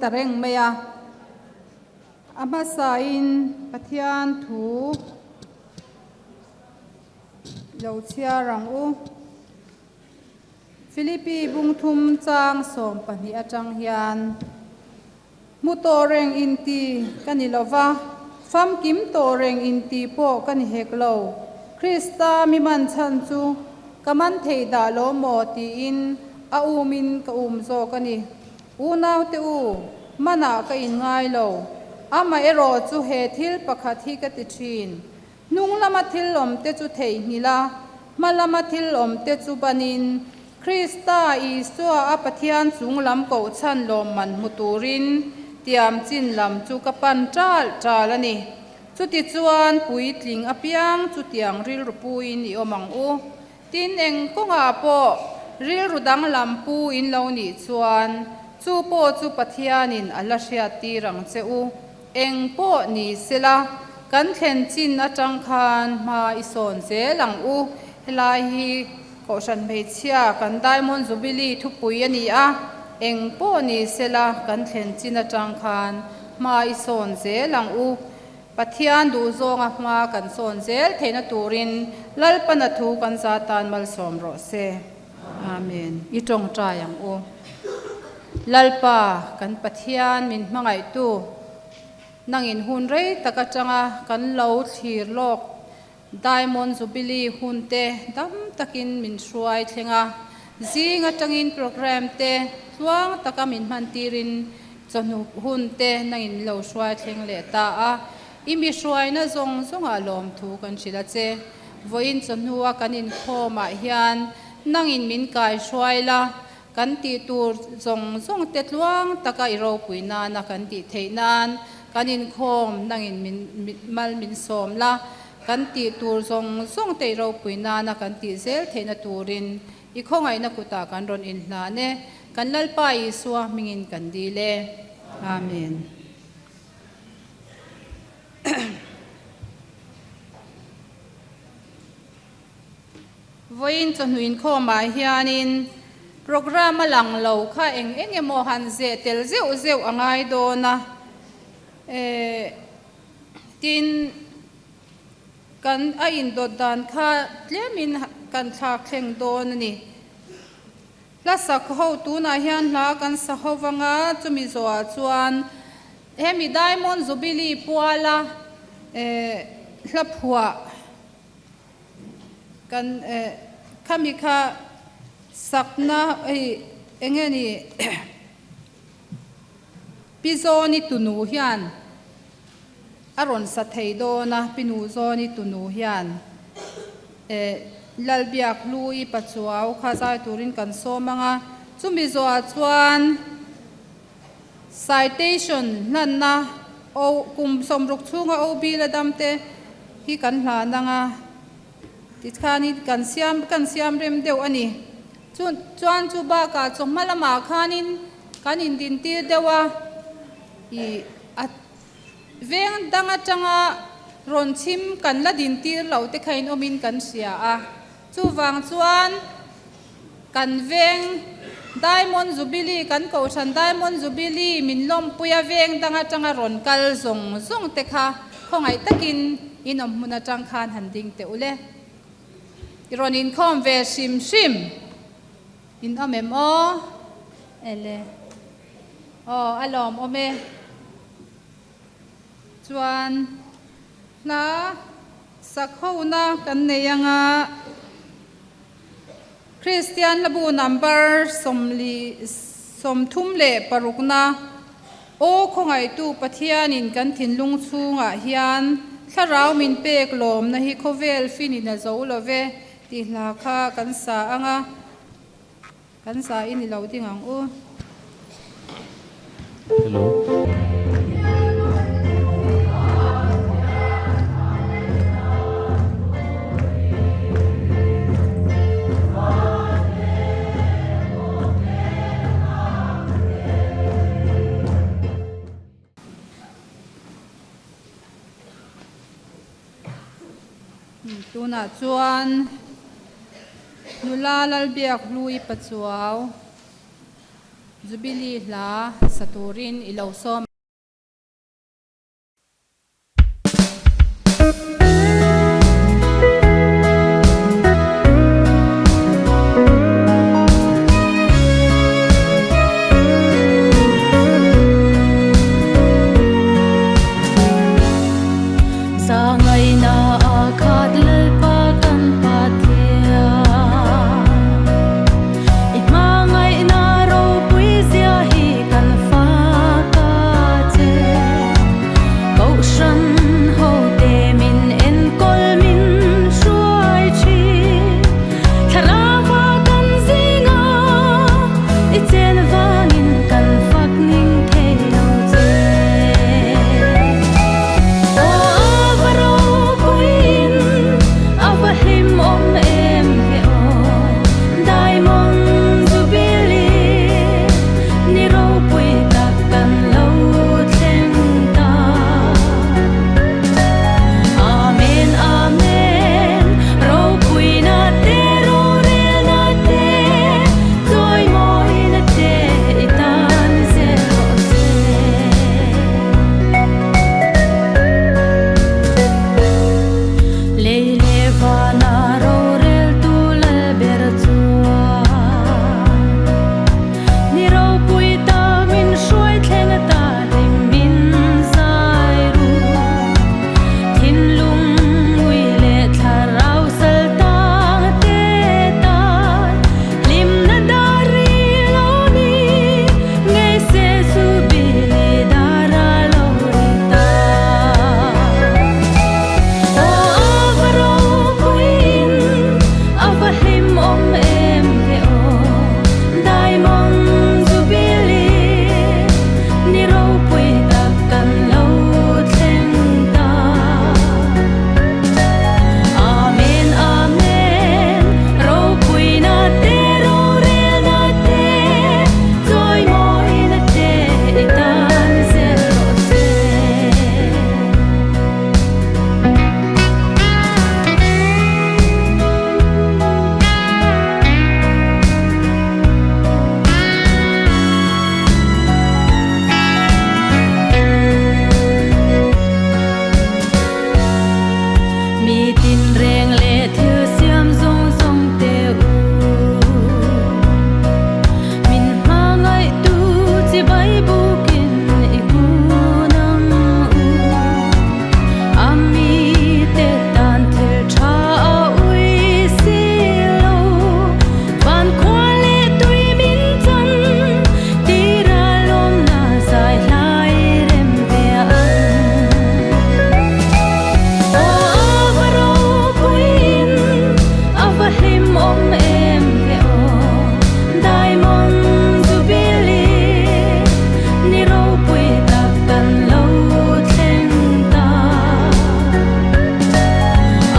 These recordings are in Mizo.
ta reng mai a. A hmasain Pathian thu lo chhiar ang u. Philippi bungthum chang 12 atang hian Hmu tawh reng inti ka ni lo va, famkim tawh reng inti pawh ka ni hek lo. Krista mi man chhan chu ka man thei dah lo maw tiin a umin ka um zawk a ni. Unaute u, manah ka inngai lo. Amaherawh chu he thil pakhat hi ka ti thin. Hnung lama thil awmte chu theihnghilh a, hma lama thil awmte chu banin, Krista Isua a Pathian chung lam kohchhan lawmman hmu turin tiam chin lam chu ka pan ṭal ṭal a ni. Chutichuan puitling apiang chutiang rilru puin i awm ang u. Tin, eng kawngah pawh rilru danglam pu in lo nih chuan chu pawh chu Pathianin a la hriattir ang che u. Eng pawh ni sela, kan thlen chin atang khan hma i sawn zel ang u. Helai hi Kohhran hmeichhia kan Diamond Jubilee thupui a ni a, eng pawh ni sela, kan thlen chin atang khan hma i sawn zel ang u. Pathian duhzawnga hma kan sawn zel theihna turin Lalpana thu kan za tan malsawm rawh se. Amen. I tawngtai ang u. Lalpa, kan Pathian min hmangaihtu, nangin hun rei tak atanga kan lo thlir lawk Diamond Jubilee hun te dam takin min hruai thleng a, zing atangin programme te tluang taka min hman tirin chawhnu hun te nangin min lo hruai thleng leh ta a. I mi hruaina zawng zawngah lawmthu kan hrilh a che. Vawiin chawhnua kan inkhawmah hian nangin min kaihruai la, kan tih tur zawng zawng te tluang taka i ropui nana kan tih theih nan kan inkhawm nangin min mal min sawm la, kan tih tur zawng zawng te i ropui nana kan tih zel theihna turin i khawngaihna kutah kan rawn inhlan e. Kan Lalpa Isua hmingin kan dil e. Amen. Vawiin chawhnu inkhawmah hianin programme a lang lo kha eng eng emaw han zeh tel zeuh zeuh a ngai dawn a, tin kan a indawt dan kha tlemin kan thlak thleng dawn a ni. Hla sak ho tunah hian hla kan sa ho vanga chumi zawhah chuan hemi Diamond Jubilee puala hla phuah kan khami kha sakna hei enge ni Pi Zawni tunu hian a rawn sa thei dawn a, Pi Nu Zawni tunu hian Lalbiak Hlui Pachuau kha zai turin kan sawm ang a, chumi zawhah chuan citation hlanna O kum 60 chhunga OB la dam te hi kan hlan ang a, tikhanin kan siam kan siam rem deuh a ni. Chu chuan chu bakah chawhma lamah khanin kan indintir deuh a, ih a veng dang atanga rawn chhim kan la dintir loh te kha in awmin kan hria a, chuvang chuan kan veng Diamond Jubilee kan Kohhran Diamond Jubilee min lawmpuia veng dang atanga rawn kal zawng zawng te kha khawngaih takin in awm hmun atang khan han ding teh u le. I rawn inkhawm ve hrim hrim in awm em aw? Ele. Aw, a lawm awm e. Chuan hla sak hona kan nei anga Kristian hlabu number 36 na Aw khawngaihtu Pathianin kan thinlung chhungah hian thlarau min pek lawmna hi khawvel finin a zo lo ve tih hla kha kan sa anga kan sa i ni lo ding ang u. Hello. Tunah chuan nula Lalbiak Hlui Pachuau. Jubilee hla sa turin i lo sawm. Zahngaihna a khat Lalpa kan Pathian. I hmangaihna ropui zia hi kan fak a che. Kohhran hote min enkawl min hruai thin. Thlarauva kan zinga i chen vangin kan fak ning thei lo che. Aw a va ropuiin a va hlimawm em ve aw Diamond Jubilee ni ropui tak kan lo thleng ta. Amen Amen ropuina te rorelna te chawimawina te i tan zel rawh se. Lei leh vana roreltu lal ber chuan ni ropui ta min hruai thleng ata hlim min zai ru. Thinlung ngui leh thlarau sal tang te tan hlimna dar ri lo ni ngei se chu bili dar a lo ri ta. Aw a va ropuiin a va hlimawm em ve aw Diamond Jubilee ni ropui tak kan lo thleng ta. Amen Amen ropuina te rorelna te chawimawina te i tan zel rawh se. Mi tin reng leh thil siam zawng zawng te u. Min hmangaihtu chi Baibukin i kun ang u. A mite tan thil tha a ui si lo. Van khua leh tui min chan tir a lawmna zai hlai rem ve ang. Aw a va ropuiin a va hlimawm em ve aw Diamond Jubilee ni ropui tak kan lo thleng ta.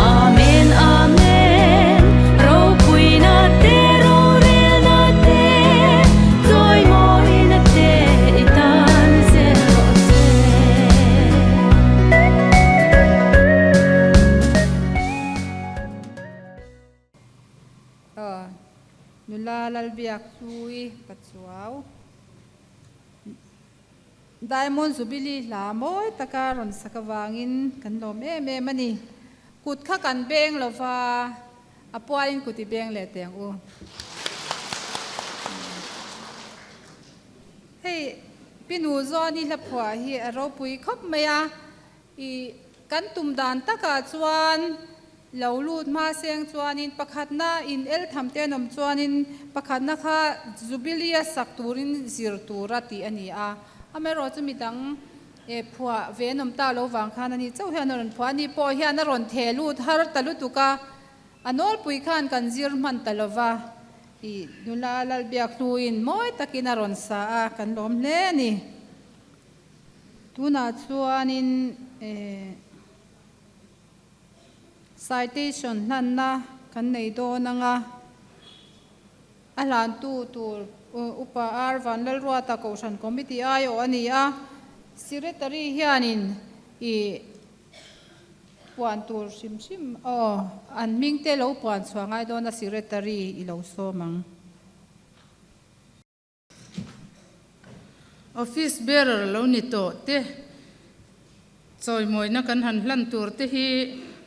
Amen Amen ropuina te rorelna te chawimawina te i tan zel rawh se. Aw nula Lalbiakhlui Pachuau. Diamond Jubilee hla mawi taka rawn sak avangin kan lawm em em a ni. Kut kha kan beng lova, a pualin kut i beng leh teh ang u. Hei Pinu Zawni hla phuah hi a ropui khawp mai a, I kan tum dan takah chuan lo lut hma seng chuanin pakhatna in el tham te an awm chuanin pakhatna kha Jubilee a sak turin zir tura tih a ni a. Amaherawh chu midang e phuah ve an awm ta lo vang khan ani chauh hian a rawn phuah a ni pawh hian a rawn theh lut har ta lutuk a, a nawlpui khan kan zir hman ta lova i nula Lalbiakhluin mawi takin a rawn sa a, kan lawm hle a ni. Tunah chuanin citation hlanna kan nei dawn ang a, a hlantu tur Upa R Vanlalruata Kohhran Committee aiawh a ni a, Secretary hianin ih puan tur hrim hrim aw an hming te lo puan chhuah ngai dawn a Secretary i lo sawm ang. Office bearer lo ni tawh te chawimawina kan han hlan tur te hi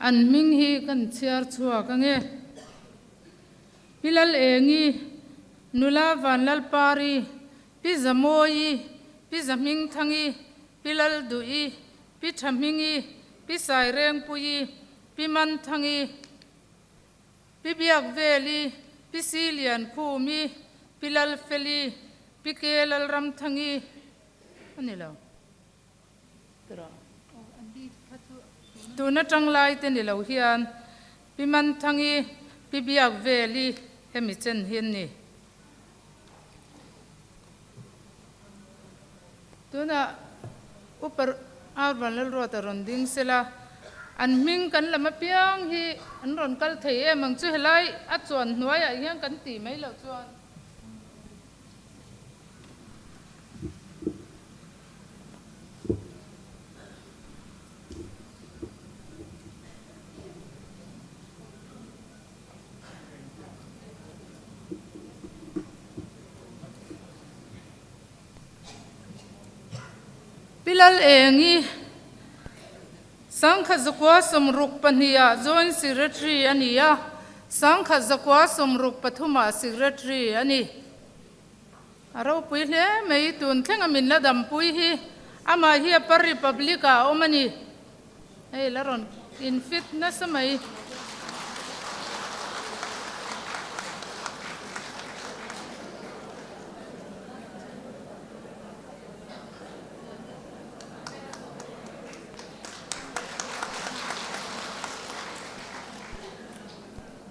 an hming hi kan chhiar chhuak ange. Pi Lalengi, Nula Vanlalpari, Pi Zamawi, Pi Zahmingthangi, Pi Lalduhi, Pi Thahmingi, Pi Sairengpuii, Pi Manthangi, Pi Biakveli, Pi Siliankhumi, Pi Lalfeli, Pi Ke Lalramthangi a ni lo. Tun atang lai te ni lo hian Pi Manthangi, Pi Biakveli hemi chen hi an ni. Tunah Upa Ar Vanlalruata rawn ding sela, an hming kan lam apiang hi an rawn kal thei em ang chu helai a chuan hnuaiah hian kan tih mai loh chuan. Pi Lalengi, Sangkhat zakua 62 ah Joint Secretary a ni a, Sangkhat zakua 63 ah Secretary a ni. A ropui hle mai, tun thlenga min la dampui hi amah hi Upper Republic ah a awm a ni. Hei la rawn in fit nasa mai.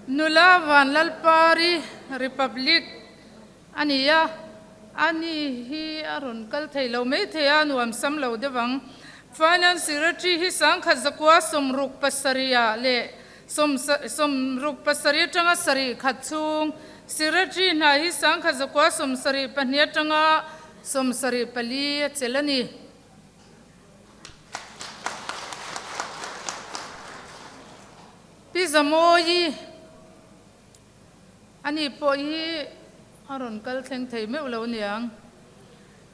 Nula Vanlalpari Republic a ni a, ani hi a rawn kal thei lo mai thei a, nuam sam lo deuh ang. Finance Secretary hi 10,000 zakua 67 ah leh 67 atanga sarih khat chhung, Secretary hna hi 10,000 zakua 74 atanga 74 a chelh a ni. Pi Zamawi. Ani pawh hi a rawn kal thleng thei meuh lo aniang.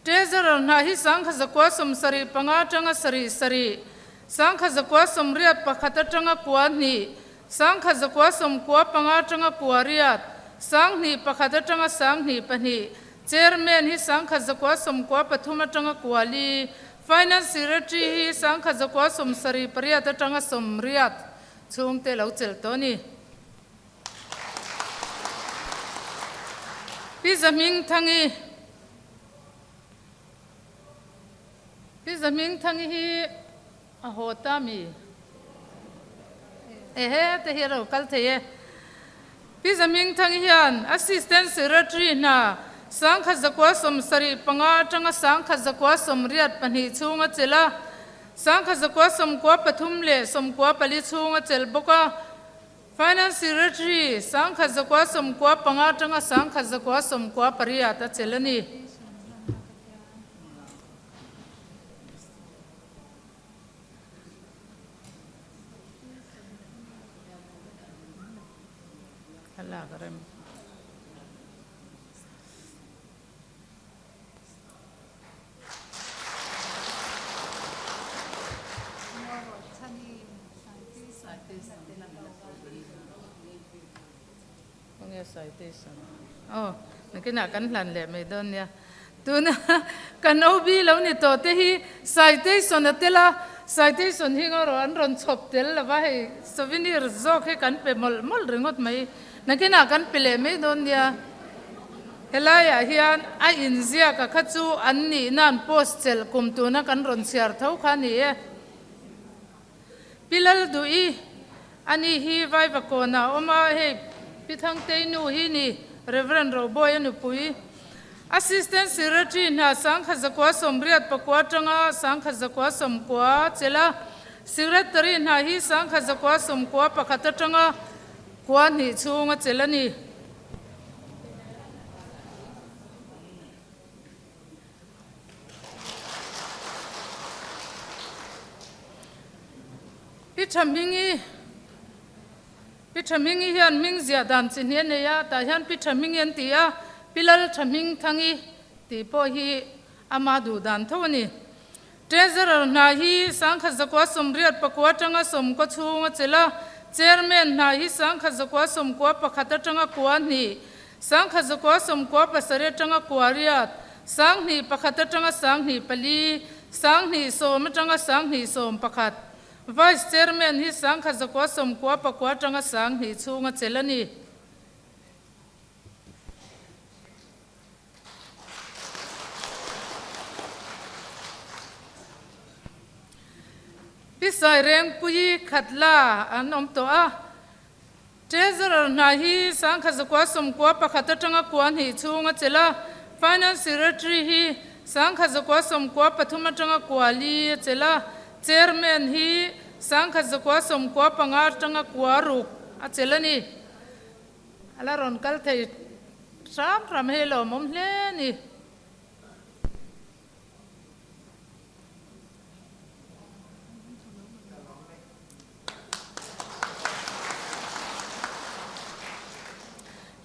Treasurer hna hi 10,000 75 atanga sarih sarih, 10,081 atanga kua hnih, 1095 atanga kua riat, 21 atanga 22, Chairman hi 10,093 atanga kua li, Finance Secretary hi 10,078 atanga 80 chhungte lo chelh tawh a ni. Pi Zahmingthangi Pi Zahmingthangi hi a haw ta mi? Ehe te hi a lo kal thei e. Pi Zahmingthangi hian Assistant Secretary hna 1075 atanga 1082 chhung a chelh a, 1093 leh 94 chhung a chelh bawk a. Finance Secretary, 1095 atanga 1098 a chelh a ni. Thlalak a rem. Nakinah kan hlan leh mai dawn nia. Tuna kan OB lo ni tawh te hi citation a tel a, citation hi ngaw rawh an rawn chhawp tel lo va, hei souvenir zawk hi kan pe mawlh mawlh ringawt mai. Nakinah kan pe leh mai dawn nia. Helaiah hian a inziaka kha chu an nihna an post chelh kum tuna kan rawn chhiar tho kha a ni e. Pi Lalduhi, ani hi Vaivakawnah a awm a, hei Pi Thangtei nu hi ni Rev. Robawia nupui. Assistant Secretary hna 1089 atanga 1090 chelh a, Secretary hna hi 1091 atanga kua hnih chhung a chelh a ni. Pi Tha Hmingi Pi Tha Hmingi hian hming ziah dan chi hnih a nei a, tah hian Pi Tha Hmingi an ti a, Pi Lal Tha Hming Thangi tih pawh hi Ama duh dan tho a ni. Treasurer hna hi sangkhat zakua sawmriat pakua atanga sawmkua chhung a chelh a, Chairman hna hi sangkhat zakua sawmkua pakhat atanga kua hnih, sangkhat zakua sawmkua pasarih atanga kua riat, sanghnih pakhat atanga sanghnih pali, sanghnih sawm atanga sanghnih sawm pakhat. Vice Chairman hi sangkhat zakua sawmkua pakua atanga sanghnih chhung a chelh a ni. Pi Sairengpuii Khatla an awm tawh a, Treasurer hna hi sangkhat zakua sawmkua pakhat atanga kua hnih chhung a chelh a, Finance Secretary hi sangkhat zakua sawmkua pathum atanga kua li a chelh a, Chairman hi sangkhat zakua sawmkua panga atanga kua ruk a chelh a ni. A la rawn kal thei hram hram hei lawmawm hle a ni.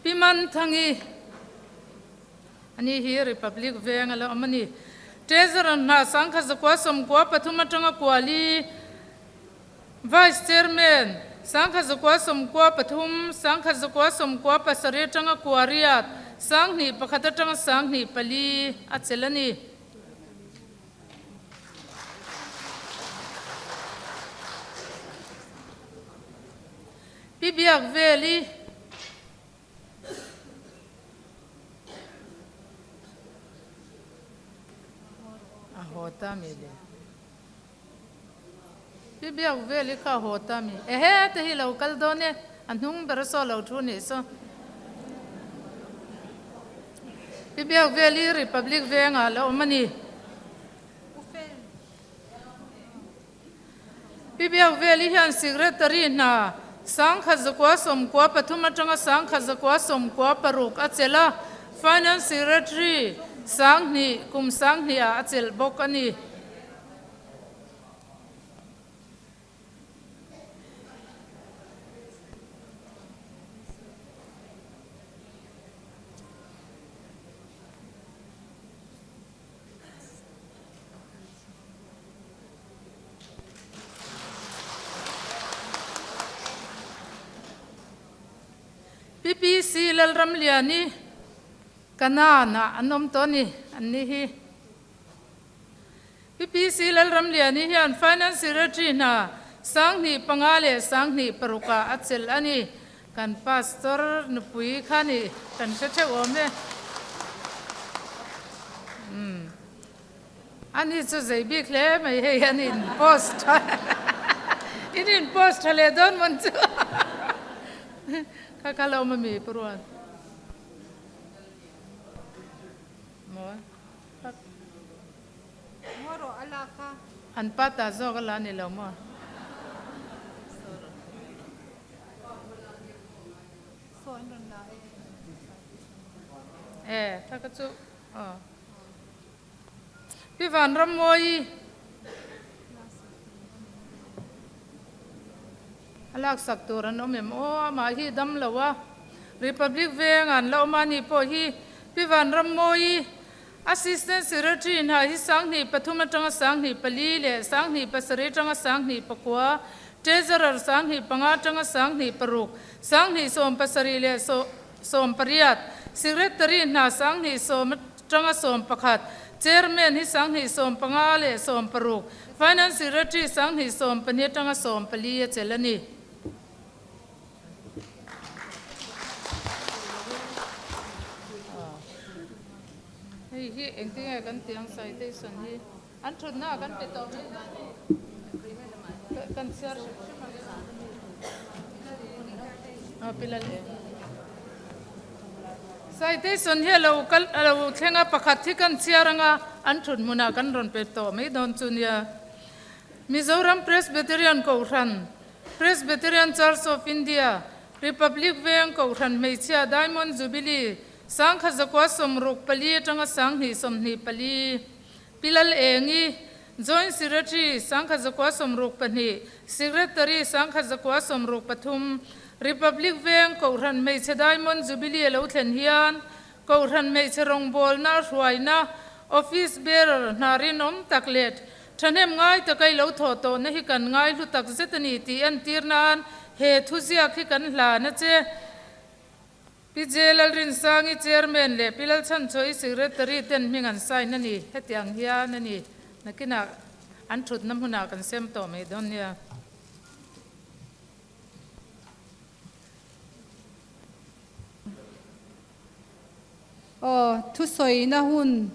Pi Manthangi, Ani hi Republic veng a la awm a ni. Treasurer hna sangkhat zakua sawmkua pathum atanga kuali Vice Chairman, sangkhat zakua sawmkua pathum, sangkhat zakua sawmkua pasarih atanga kua riat, sanghnih pakhat atanga sanghnih pali a chelh a ni. Pi Biak Veli. A haw ta mi le. Pi biak vel i kha haw ta mi. Ehe te hi lo kal dawn e, a hnung ber saw lo thu nih saw. Pi biak vel i Republic vengah la awm a ni. Pi biak vel i hian Secretary hna sangkhat zakua sawmkua pathum atanga sangkhat zakua sawmkua paruk a chelh a, Finance Secretary sanghnih kum sanghnih ah a chelh bawk a ni. PPC Lalramliani Kanan ah an awm tawh a ni, an ni hi. PPC Lalramliani hian Finance Secretary hna sanghnih panga leh sanghnih paruk ah a chelh a ni. Kan Pastor nupui kha ni kan hre theuh awm e. Umm. Ani chu zei bik hle mai hei an in post tha in in post tha leh dawn mawn chu kha kha lo awm ami pu Ruan maw an pa ta zawk a la ni lo maw. E tha ka chu aw. Pi Vanrammawi a laksak tur an awm em aw amah hi dam lo a Republic veng an la awm a ni pawh hi Pi Vanrammawi Assistant Secretary hna hi sanghnih pathum atanga sanghnih pali leh sanghnih pasarih atanga sanghnih pakua Treasurer sanghnih panga atanga sanghnih paruk sanghnih sawm pasarih leh sawm pariat Secretary hna sanghnih sawm Tanga 11, Chairman hi sanghnih 15 leh 16, Finance Secretary sanghnih 12 atanga 14 a chelh a ni. Hei hi engtinge kan tih ang citation hi an thutna ah kan pe tawh mai dawn a ni. Kan chhiar hrim hrim ang e. Pilal e. Citation hi a lo kal a lo thleng a, pakhat hi kan chhiar anga an thut hmunah kan rawn pe tawh mai dawn chu nia. Mizoram Presbyterian Kohhran, Presbyterian Church of India, Republic Veng Kohhran Hmeichhia Diamond Jubilee, sangkhat zakua sawmruk pali atanga sanghnih sawmhnih pali, Pi Lal Engi, Joint Secretary, sangkhat zakua sawmruk pahnih, Secretary, sangkhat zakua sawmruk pathum, Republic Veng Kohhran Hmeichhe Diamond Jubilee a lo thlen hian Kohhran Hmeichhe rawngbawlna a hruaina Office bearer hna rinawm tak leh thahnem ngai taka i lo thawh tawhna hi kan ngai hlu tak zet a ni tih entir nan he thuziak hi kan hlan a che. Pi J. Lalrinsangi Chairman leh Pi Lalchhanchhuahi Secretary ten hming an sign a ni. Hetiang hian a ni. Nakinah an thutna hmunah kan sem tawh mai dawn nia. Aw, thusawina hun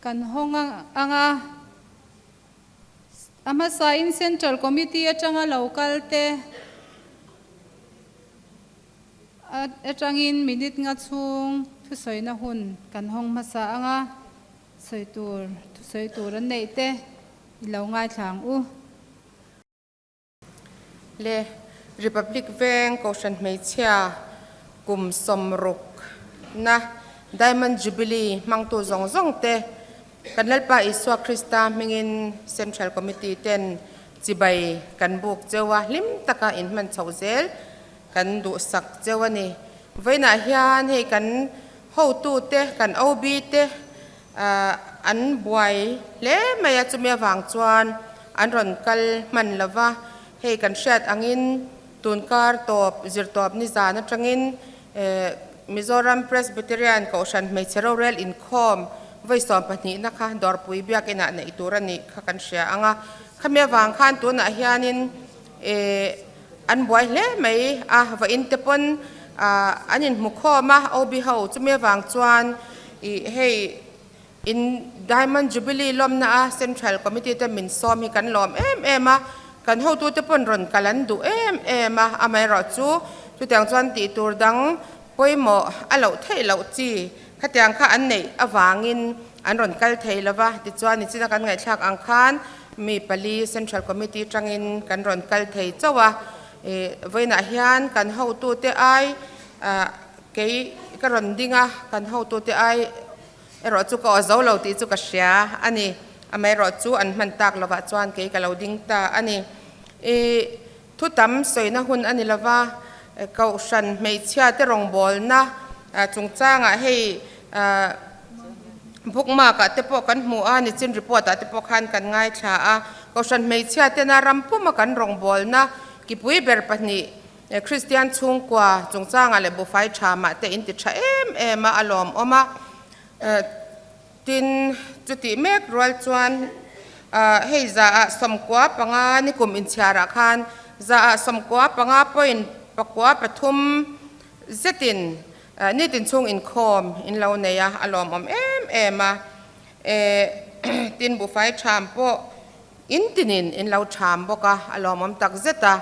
kan hawng ang a. A hmasain Central Committee atanga lo kal te atangin minute nga chhung thusawina hun kan hawng hmasa ang a, sawi tur thusawi tur an neih te i lo ngaithla ang u. Le Republic Veng Kohhran Hmeichhia kum 60 na Diamond Jubilee hmangtu zawng zawng te kan Lalpa Isua Krista hmingin Central Committee ten chibai kan buk cheu a, hlim taka inhman chhoh zel kan duhsak cheu a ni. Vawiinah hian hei kan hotu te, kan OB te An buai hle mai a, chumi avang chuan an rawn kal hman lo va. Hei kan hriat angin tunkar tawp zirtawp nizan atangin Mizoram Presbyterian Kohhran Hmeichhe Rorel Inkhawm vawi 12 na kha Dawrpui Biakinah neih tur a nih kha kan hria ang a. Khami avang khan tunah hianin an buai hle mai a, vawiin te pawn an inhmukhawm a, OB ho chumi avang chuan Ih hei in Diamond Jubilee lawmna a Central Committee te min sawm hi kan lawm em em a, kan hotute pawn rawn kal an duh em em a, amaherawhchu chutiang chuan tih tur dang pawimawh a loh theih loh chi khatiang kha an neih avangin an rawn kal thei lo va, tichuan nichina kan ngaihthlak ang khan mi pali Central Committee tangin kan rawn kal thei chauh a, ih vawiinah hian kan hotute ai ah Kei ka rawn ding a, kan hotute ai erawh chu ka aw zo lo tih chu ka hria a ni. Amaherawh chu an hman tak lovah chuan kei ka lo ding ta a ni. I thu tam sawina hun a ni lova, Kohhran hmeichhia te rawngbawlna chungchangah hei bookmark ah te pawh kan hmu a, nichin report ah te pawh khan kan ngaithla a. Kohhran hmeichhia tena ram puma kan rawngbawlna kipui ber pahnih Kristian chhungkua chungchangah leh buhfai tha mah te in ti tha em em a, a lawmawm a. Tin, chutih mek rual chuan hei zaah 95 nikum inchhiarah khan zaah 95 point 43 zetin nitin chhung inkhawm in lo nei a, a lawmawm em em a. Tin, buhfai tham pawh in tinin in lo tham bawk a, a lawmawm tak zet a.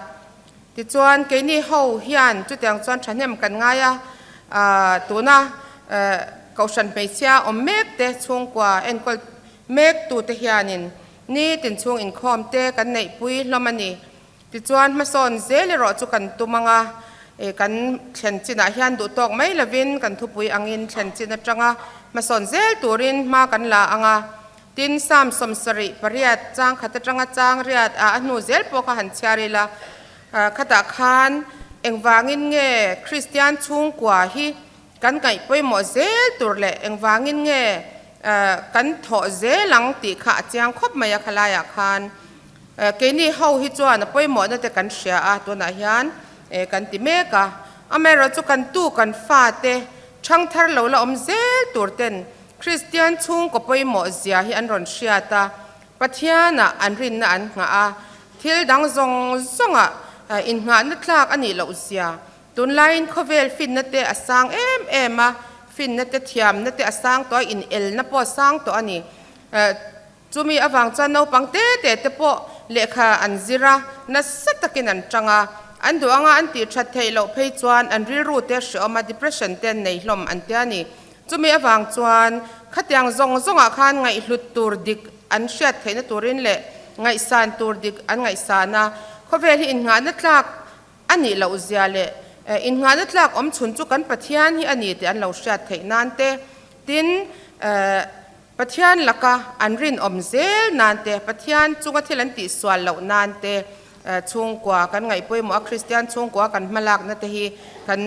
Tichuan, keini ho hian chutiang chuan thahnem kan ngai a, tuna Kohhran hmeichhia awm mek te chhungkua enkawl mek tute hianin nitin chhung inkhawm te kan neihpui hlawm a ni. Tichuan, hmasawn zel erawh chu kan tum ang a, kan thlen chinah hian duhtawk mai lovin kan thupui angin thlen chin atanga hmasawn zel turin hma kan la ang a. Tin, Psalm 78 chang khat atanga chang riat ah a hnu zel pawh kha han chhiar ila, khatah khan engvangin nge Kristian chhungkua hi kan ngaih pawimawh zel tur leh engvangin nge kan thawh zel ang tih kha a chiang khawp mai a khalaiah khan. Keini ho hi chuan a pawimawhna te kan hria a, tunah hian kan ti mek a. Amaherawhchu kan tu kan fate thangthar lo la awm zel tur ten Kristian chhungkaw pawimawh zia hi an rawn hriat a, Pathianah an rinna an nghah a, thil dang zawng zawngah innghahna tlak a nih loh zia. Tunlaiin khawvel finna te a sang em em a, finna te thiamna te a sang tawh a, inelna pawh a sang tawh a ni. Chumi avang chuan naupang te te te pawh lehkha an zir a, nasa takin an tang a, an duh anga an tih that theih loh phei chuan an rilru te hreawm a, depression te an nei hlawm an tia ni. Chumi avang chuan khatiang zawng zawngah khan ngaihhlut tur dik an hriat theihna turin leh ngaihsan tur dik an ngaihsan a, khawvel hi innghahna tlak a nih loh zia leh innghahna tlak awm chhun chu kan Pathian hi a ni tih an lo hriat theih nan te, tin, Pathian laka an rinawm zel nan te, Pathian chunga thil an tihsual loh nan te chhungkua kan ngaih pawimawh a, Kristian chhungkua kan hmalakna te hi kan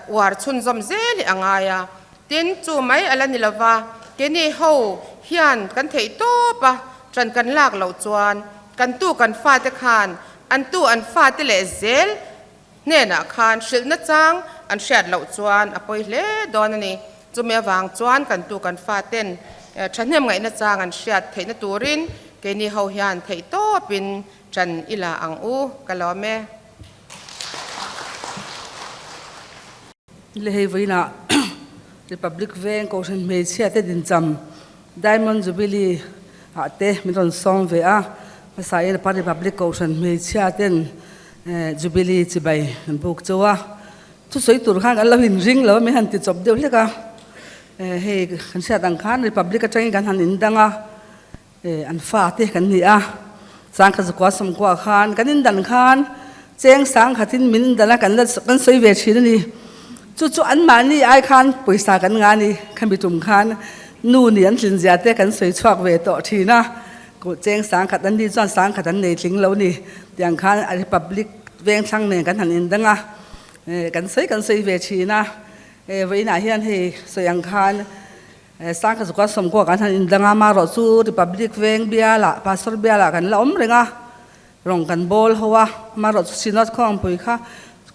uar chhunzawm zel hi a ngai a. Tin, chu mai a la ni lova, Keini ho hian kan theih tawp a, ṭan kan lak loh chuan kan tu kan fate khan an tu an fate leh zel hnenah khan hrilhna chang an hriat loh chuan a pawi hle dawn a ni. Chumi avang chuan kan tu kan faten ṭhahnem ngaihna chang an hriat theihna turin keini ho hian theih tawpin ṭan i la ang u, ka lawm e. Le hei vawiinah Republic Veng Kohhran Hmeichhia te dincham Diamond Jubilee ah te min rawn sawm ve a, hmasa in Upper Republic Kohhran Hmeichhia ten Jubilee chibai an buk cheu a, thusawi tur khan kan lo inring lo a min han ti chawp deuh hlek a, hei kan hriat ang khan Republic atangin kan han indang a. An fate kan ni a, changkhat zakua sawmkua khan kan indan khan cheng sang khatin min indan a, kan la kan sawi ve thin a ni. Chu chu anmahni ai khan pawisa kan nga a ni, khami tum khan nu nih an tlin zia te kan sawi chhuak ve tawh thin a, cheng sang khat an ni chuan sang khat an nei tling lo a ni. Tiang khan a Republic Vengthlang nen kan han indang a, kan sawi kan sawi ve thin a, vawiinah hian hei sawi ang khan Sangkhat Zukua Sawmkua kan han indang a, amaherawh chu Republic Veng bialah, Pastor bialah kan la awm reng a, rawng kan bawl ho a, amaherawh chu Synod Khawngpui kha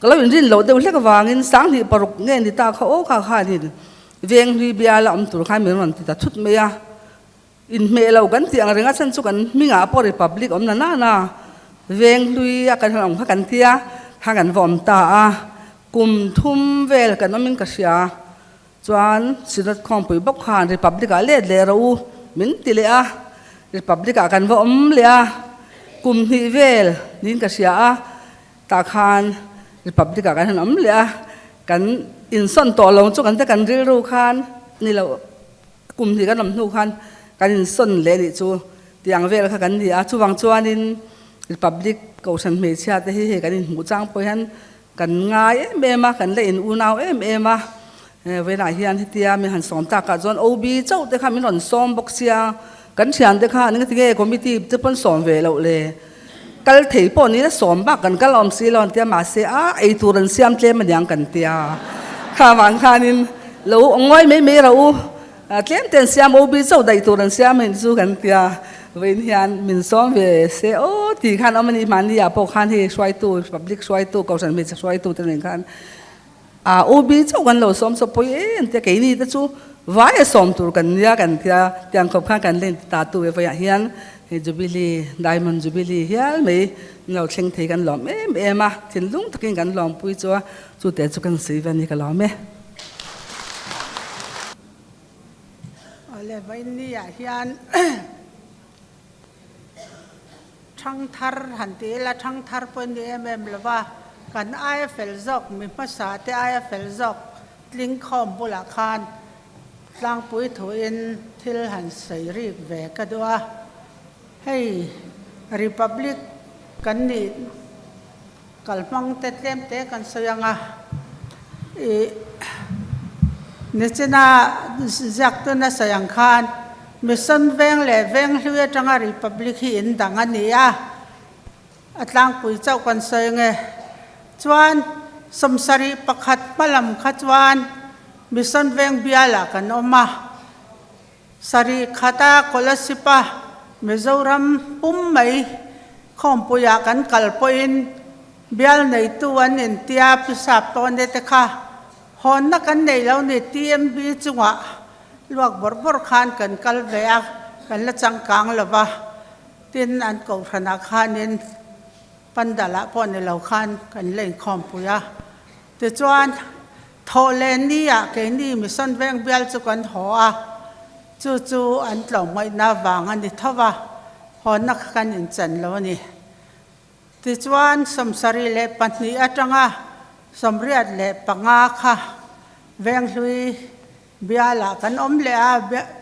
ka lo inrin loh deuh hlek avangin 2006 nge ni ta kha aw kha khanin Venghlui biala awm tur khan min rawn ti ta thut mai a, inhmeh lo kan tih ang reng a chhan chu kan hmingah pawh Republic awm na nana Venghlui a kan han awm kha kan tia kha kan va awm ta a, kum thum vel kan awmin ka hria. Chuan Synod Khawngpui bawk khan Republic ah let leh rawh u min ti leh a, Republic ah kan va awm leh a, kum hnih vel niin ka hria a, tah khan Republic ah kan han awm leh a, kan insawn tawh lo chu kan te kan rilru khan ni lo kum hnih kan awm hnu khan kan insawn leh nih chu tiang vel kha kan ni a, chuvang chuanin Republic Kohhran hmeichhia te hi hei kan inhmuh chang pawh hian Kan ngai em em a, kan la in unau em em a, vawiinah hian hetia min han sawm takah chuan OB chauh te kha min rawn sawm bawk sia, kan thian te kha eng tinge committee te pawn sawm ve loh le, kal thei pawh ni la sawm bak kan kal awm si lo an tia mahse a eitur an siam tlem aniang kan tia, kha vang khanin lo ngawi mai mai rawh u. Tlem te an siam OB chauh daih tur an siam ahin chu kan tia vawiin hian min sawm ve se aw tih khan awm a ni mahni ah pawh khan hei hruaitu public hruaitu kohhran hmeichhe hruaitu te nen khan ah OB chauh kan lo sawm chawp pawi em em tia keini te chu vai a sawm tur kan nia kan tia tiang khawp khan kan len ta tu ve vawiah hian hei Jubilee Diamond Jubilee hial mai an lo thleng thei kan lawm em em a thinlung takin kan lawmpui chu a chute chu kan sawi ve a ni ka lawm e. Awle vawiinni ah hian thangthar han ti ila thangthar pawh ni em em lo va, kan aia fel zawk mi hmasa te aia fel zawk tling khawm bulah khan tlangpui thuin thil han sawi rik ve ka duh a. Hei Republic kan nih Kalhmang te tlem te kan sawi ang a, ih Nichina ziaktun a sawi ang khan Mission Veng leh Venghlui atanga Republic hi in dang a ni a, a tlangpui chauh kan sawi ang e. Chuan 71 hmalam kha chuan Mission Veng bialah kan awm a, Sarih khata Kolasib-a Mizoram pum mai khawmpuiah kan kal pawhin bial neitu an intia Pisap tawne te kha hawnna kan nei lo ni TMB chungah luak bawrh bawrh khan kan kal ve a, kan la changkang lo va, tin an kohhranah khanin Pandalah pawh ni lo khan kan la inkhawmpui a. Tichuan, thawh leh ni ah keini Mission Veng bial chu kan haw a, chu chu an tlawmngaihna vang a ni tho va, hawnna kha kan inchan lo a ni. Tichuan, 72 atanga 85 kha Venghlui bialah kan awm leh a,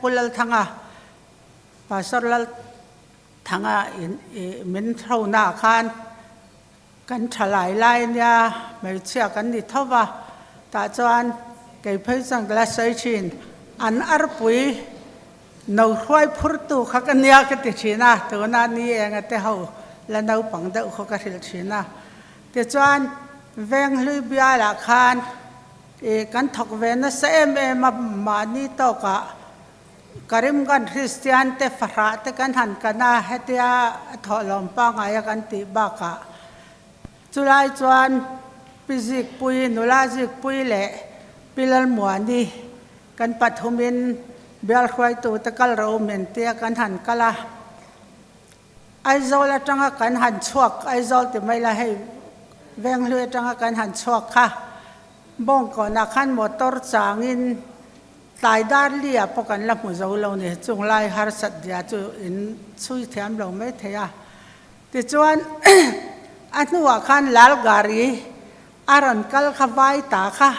Pu Lalthanga, Pastor Lal. Thanga in i min thronaah khan kan tha lai lai ania hmeichhia kan ni tho va, tah chuan kei phei chuan ka la sawi thin, an arpui no hruai phurtu kha ka nia ka ti thin a, tuna ni enga te ho la naupang deuh khaw ka hrilh thin a. Tichuan Venghlui bialah khan i kan thawk ve nasa em em a, mahni tawkah. Karimganj Kristian te fahrah te kan han kan a, hetia thawhlawm pangngai a kan tih bakah chulai chuan Pi Zikpuii, nula Zikpuii leh Pi Lalmuani kan pathumin bial hruaitute kal ro min tia kan han kal a. Aizawl atanga kan han chhuak, Aizawl ti mai la hei Venghlui atanga kan han chhuak kha Bawngkawnah khan motor changin tlai dar lia pawh kan la hmu zo lo ni, chung lai harsat zia chu in chhui thiam lo mai thei a. Tichuan a hnuah khan Lalgari a rawn kal kha vai ta kha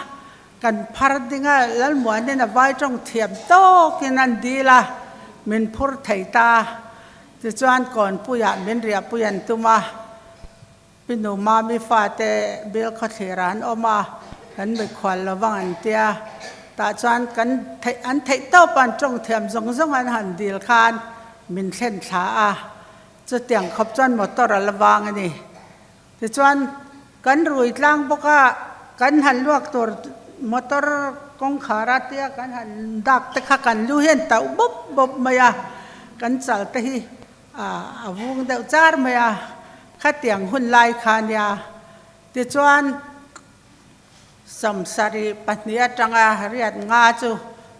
kan phar ding a, Lalmuanin a vai tawng thiam tawkin an dil a, min phur thei ta. Tichuan Kawnpuiah min riahpui an tum a. Pi nu Mami fate bill khawthlir ah an awm a, kan mikhual lo vang an tia. Tah chuan kan theih an theih tawp an tawng thiam zawng zawng an han dil khan min thlen thla a, chutiang khawp chuan motor a la vang a ni. Tichuan kan rui tlang bawk a, kan han luak tur motor kawngkhar a tia kan han dak te kha kan lu hian tauh bawp bawp mai a, kan chal te hi A vung deuh char mai a, khatiang hun lai kha nia. Tichuan 72 atanga riat nga chu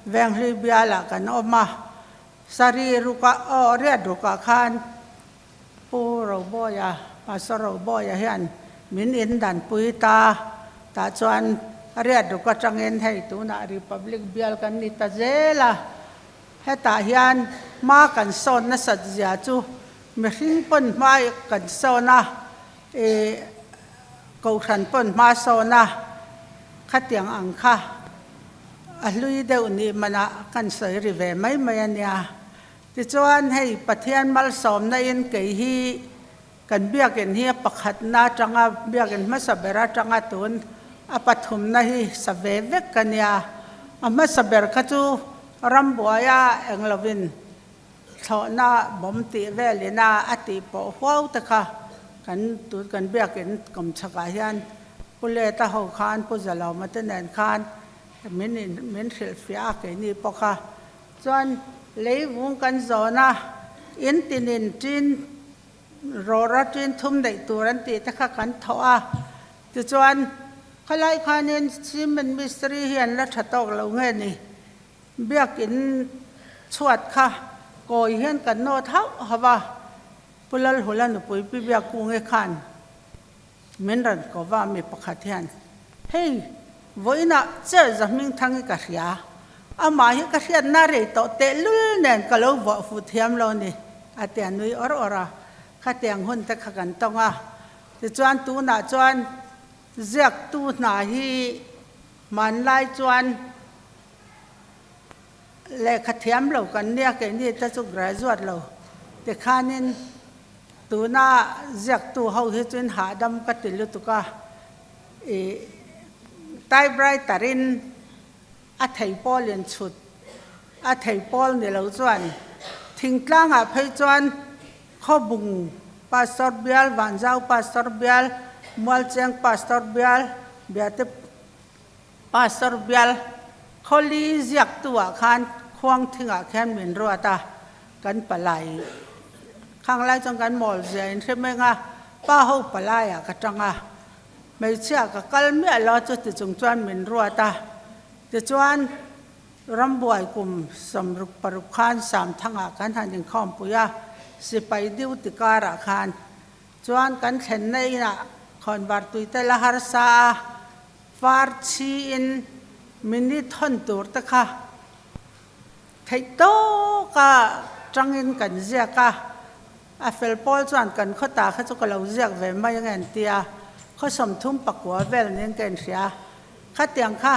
Venghlui bialah kan awm a, sarih rukah aw riat rukah khan Pu Robawia, Pastor Robawia hian min indanpui ta, tah chuan riat ruk atangin hei tunah Republic bial kan ni ta zel a. Hetah hian hma kan sawn nasat zia chu mihring pawn hma kan sawn a, ih kohhran pawn hma sawn a, khatiang ang kha a hlui deuh nih manah kan sawi ri ve mai mai a nia. Tichuan hei Pathian malsawmna in kei hi kan biakinn hi a pakhatna atanga biakinn hmasa ber atanga tun a pathumna hi sa ve vek a nia. A hmasa ber kha chu rambuaia eng lovin thlawhna bawm tih velina a tih pawh huau te kha kan tun kan biakinn kawm chhakah hian Pu Leta ho khan Pu Zalawma te nen khan min min hrilhfiah a keini pawh kha Chuan leivung kan zawn a, in tinin ṭin rawra ṭin thum neih tur an tih te kha kan thawh a. Tichuan, khalai khanin cement mistri hi an la ṭha tawk lo nge ni? Biakin chhuat kha kawi hian kan nawt hauh hauh a, Pu Lalhula nupui Pi Biakkungi khan Min rawn ko va mi pakhat hian, Hei, vawiinah che Zahmingthang hi ka hria. Amah hi ka hriatna rei tawh tehlul nen ka lo vuah fu thiam lo ni, a ti a nui awr awr a. Khatiang hun te kha kan tawng a. Tichuan tunah chuan ziaktu hna hi hmanlai chuan Lehkha thiam lo kan nia keini te chu graduate lo tikhanin tuna ziaktu ho hi chuin hahdam ka ti lutuk a, ih typewriter in a thei pawl in chhut a thei pawl ni lo chuan thingtlangah phei chuan Khawbung Pastor bial, Vanzau Pastor bial, Mualcheng Pastor bial, Biate Pastor bial Khawli ziaktu ah khan khuang thingah khian min ruat a, kan palai khang lai chuan kan mawl zia in hre meng a, pa ho palai ah ka tang a, hmeichhia ka kal miah lo a chuti chung chuan min ruat a, tichuan rambuai kum 66 khan Samthangah kan han inkhawmpui a, sipai duty karah khan chuan kan thlenna inah khawnvar tuite la harsa a, Far chhiin minute hawn tur te kha theih tawka tangin kan ziak a, a fel pawl chuan kan khawta kha chu ka lo ziak ve mai ange an ti a, khaw 34 vel niin ka inhria. Khatiang kha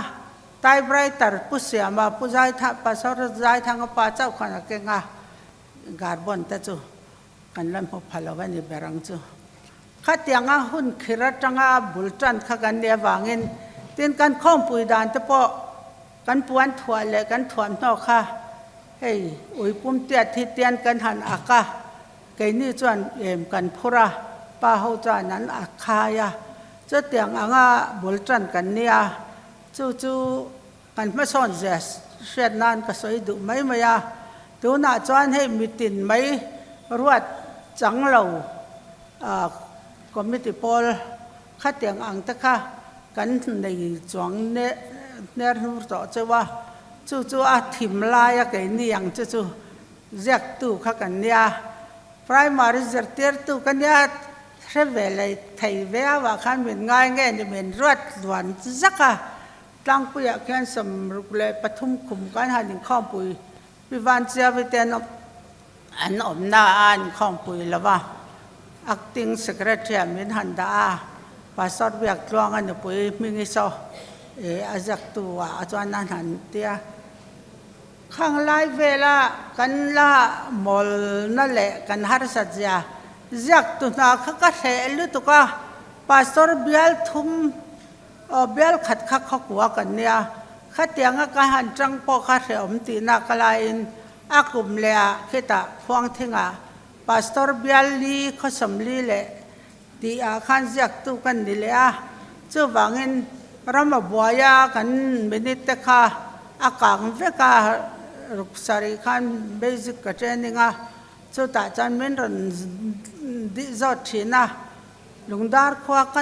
typewriter Pu Siama, Pu Zaitha, Pastor Zaithanga pa chauh khan a keng a, carbon te chu kan la hmu pha lo a ni ber ang chu. Khatianga hun khir atanga bul tan kha kan nih avangin tin kan khawmpui dan te pawh kan puan thuah leh kan thuamhnaw kha hei uipum tiat hi tian kan han ak a, keini chuan em kan phur a, pa ho chuan an ak khai a, chutiang anga bul tan kan nia, chu chu kan hmasawn zia hriat nan ka sawi duh mai mai a. Tunah chuan hei mitin mai ruat chang lo committee pawl khatiang ang te kha kan nei chuang hner hnur tawh cheu a, chu chu a thim laia keini ang chu chu ziaktu kha kan nia. Primary zirtirtu ka nia hre ve leh thei ve avah khan min ngai nge ni min ruat luan zak a, Tlangpuiah khian 63 khum kan han inkhawmpui Pi Vanchiavi te an an awmna a inkhawmpui lo va, Acting Secretary ah min han dah a, Pastor Biaktluanga nupui Hmingi saw eh a ziaktu ah chuan an han ti a. Khang lai vela kan la mawlna leh kan harsat zia ziaktu hna kha ka hreh lutuk a, Pastor bial thum Aw bial khat kha khawkua kan nia, khatianga ka han tang pawh kha hrehawm tihna ka laiin a kum leh ah khitah Khuangthingah Pastor bial li khawsawmli leh tih ah khan ziaktu kan ni leh a, chuvangin ram a buai a kan minute te kha a kang vek a, ruk sarih khan basic ka training a, chutah chuan min rawn dih zawt thin a. Lungdar khua ka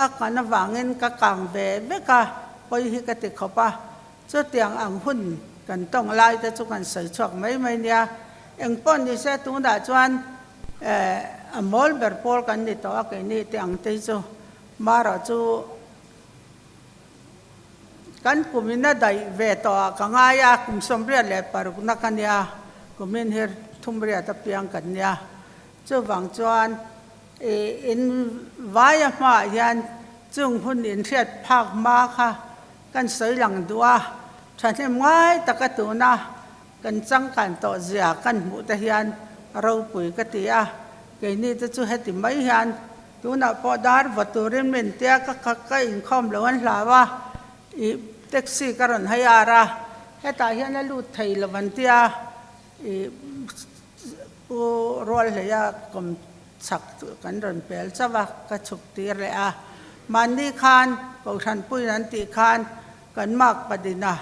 a kan avangin ka kang ve vek a, pawi hi ka ti khawp a. Chutiang ang hun kan tawng lai te chu kan sawi chhuak mai mai nia. Eng pawh ni se tunah chuan eh a mawl ber pawl kan ni tawh a keini tih ang te hi chu marawh chu kan kumin a daih ve tawh ah ka ngai a, kum 86 na ka nia, kumin hi thumriat apiang kan nia. Chuvang chuan I in vaia hmaah hian chung hun inhriat phak hma kha kan sawi lang duh a, thahnem ngai taka tuna kan changkan tawh zia kan hmuh te hian ropui ka ti a, keini te chu heti mai hian tunah pawh dar vaw turin min tia ka ka inkhawm lo an hlau a, i taxi ka rawn hai ar a, hetah hian a lut thei lo an tia i Pu Rualhleia kawm chhak chu kan rawn pel chauh a, ka chhuk tir leh a. Mahni khan Kohhranpuiin an tih khan kan mark padin a,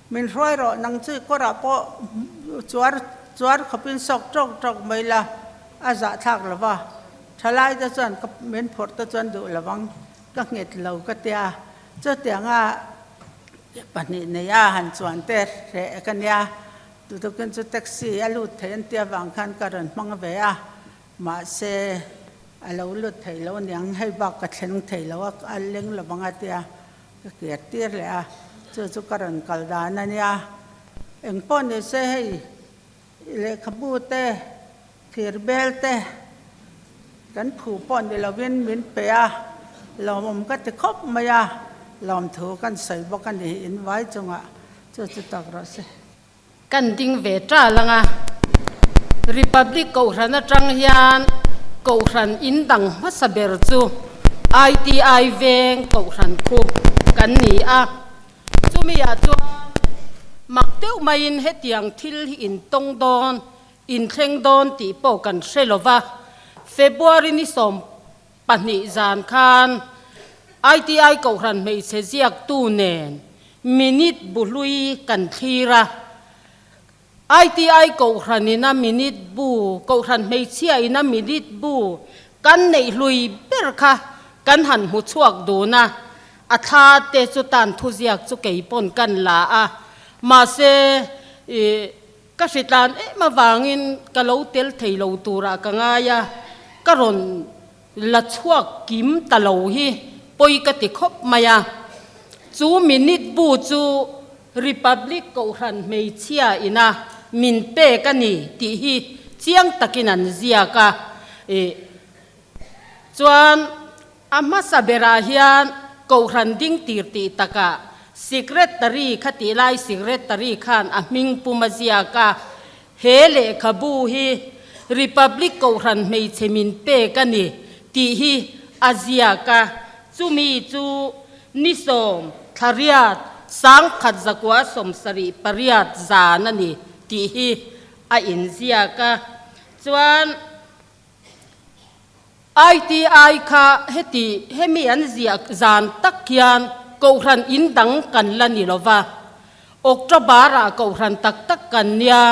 Min hruai rawh, nang chu i kawrah pawh chuar chuar khawpin sawk tawk tawk mai la, a zahthlak lo va. Thalai te chuan ka min phurh te chuan duh lo vang, ka nghet lo ka tia. Chutianga pahnih neia han chuan te hreh ka nia. Tutukin chu taxi a lut thei an tia vang khan ka rawn hmang ve a, mahse a lo lut thei lo aniang, hei bak ka thleng thei lo a, a leng lo vang a tia ka kir tir leh a, chu chu ka rawn kal dan a nia. Eng pawh ni se hei lehkhabu te, thir bel te kan phu pawh ni lovin min pe a, lawmawm ka ti khawp mai a, lawmthu kan sawi bawk a ni invai chungah. Chu chu tak rawh se. Kan ding ve tal ang a, Republic Kohhran atang hian Kohhran in dang hmasa ber chu ITI veng Kohhran khu kan ni a. Chumi ah chuan mak deuh maiin hetiang thil hi in tawng dawn, in thleng dawn tih pawh kan hre lo va. February ni 12 zan khan ITI Kohhran hmeichhe ziaktu nen minute bu hlui kan thlir a. ITI Kohhran ina minute bu, Kohhran hmeichhia ina minute bu kan neih hlui ber kha kan han hmu chhuak dun a. A thla te chu tan thuziak chu kei pawn kan la a. Mahse, ih, ka hritlan em avangin ka lo tel thei lo turah ka ngai a, ka rawn La chhuak kim ta lo hi pawi ka ti khawp mai a. Chu minute bu chu Republic Kohhran hmeichhia ina min pek a ni tih hi chiang takin an ziak a. Ih chuan a hmasa berah hian Kohhran ding tir tih takah Secretary kha tih lai Secretary khan a hming pum a ziak a. He lehkhabu hi Republic Kohhran hmeichhe min pek a ni tih hi a ziak a, chumi chu ni sawm thlariat 1978 zan a ni tih hi a inziak a. Chuan ITI kha heti hemi an ziak zan tak hian Kohhran in dang kan la ni lo va, October-ah Kohhran tak tak kan nia.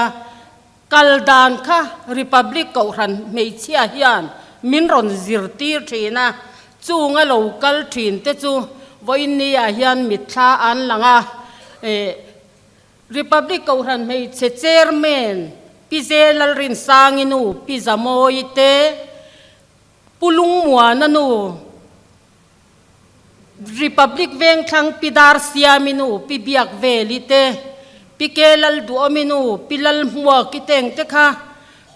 Kal dan kha Republic Kohhran hmeichhia hian min rawn zirtir thin a, chunga lo kal thin te chu vawiinniah hian mitthla an lang a. Republic Kohhran hmeichhe Chairman Pi Zelalrinsangi nu Pi Zamawi te, Pu Lungmuana nu, Republic Vengthlang Pi Dar Siami nu Pi Biak Veli te, Pi Ke Lal Duhawmi nu Pi Lal Hmuaki teng te kha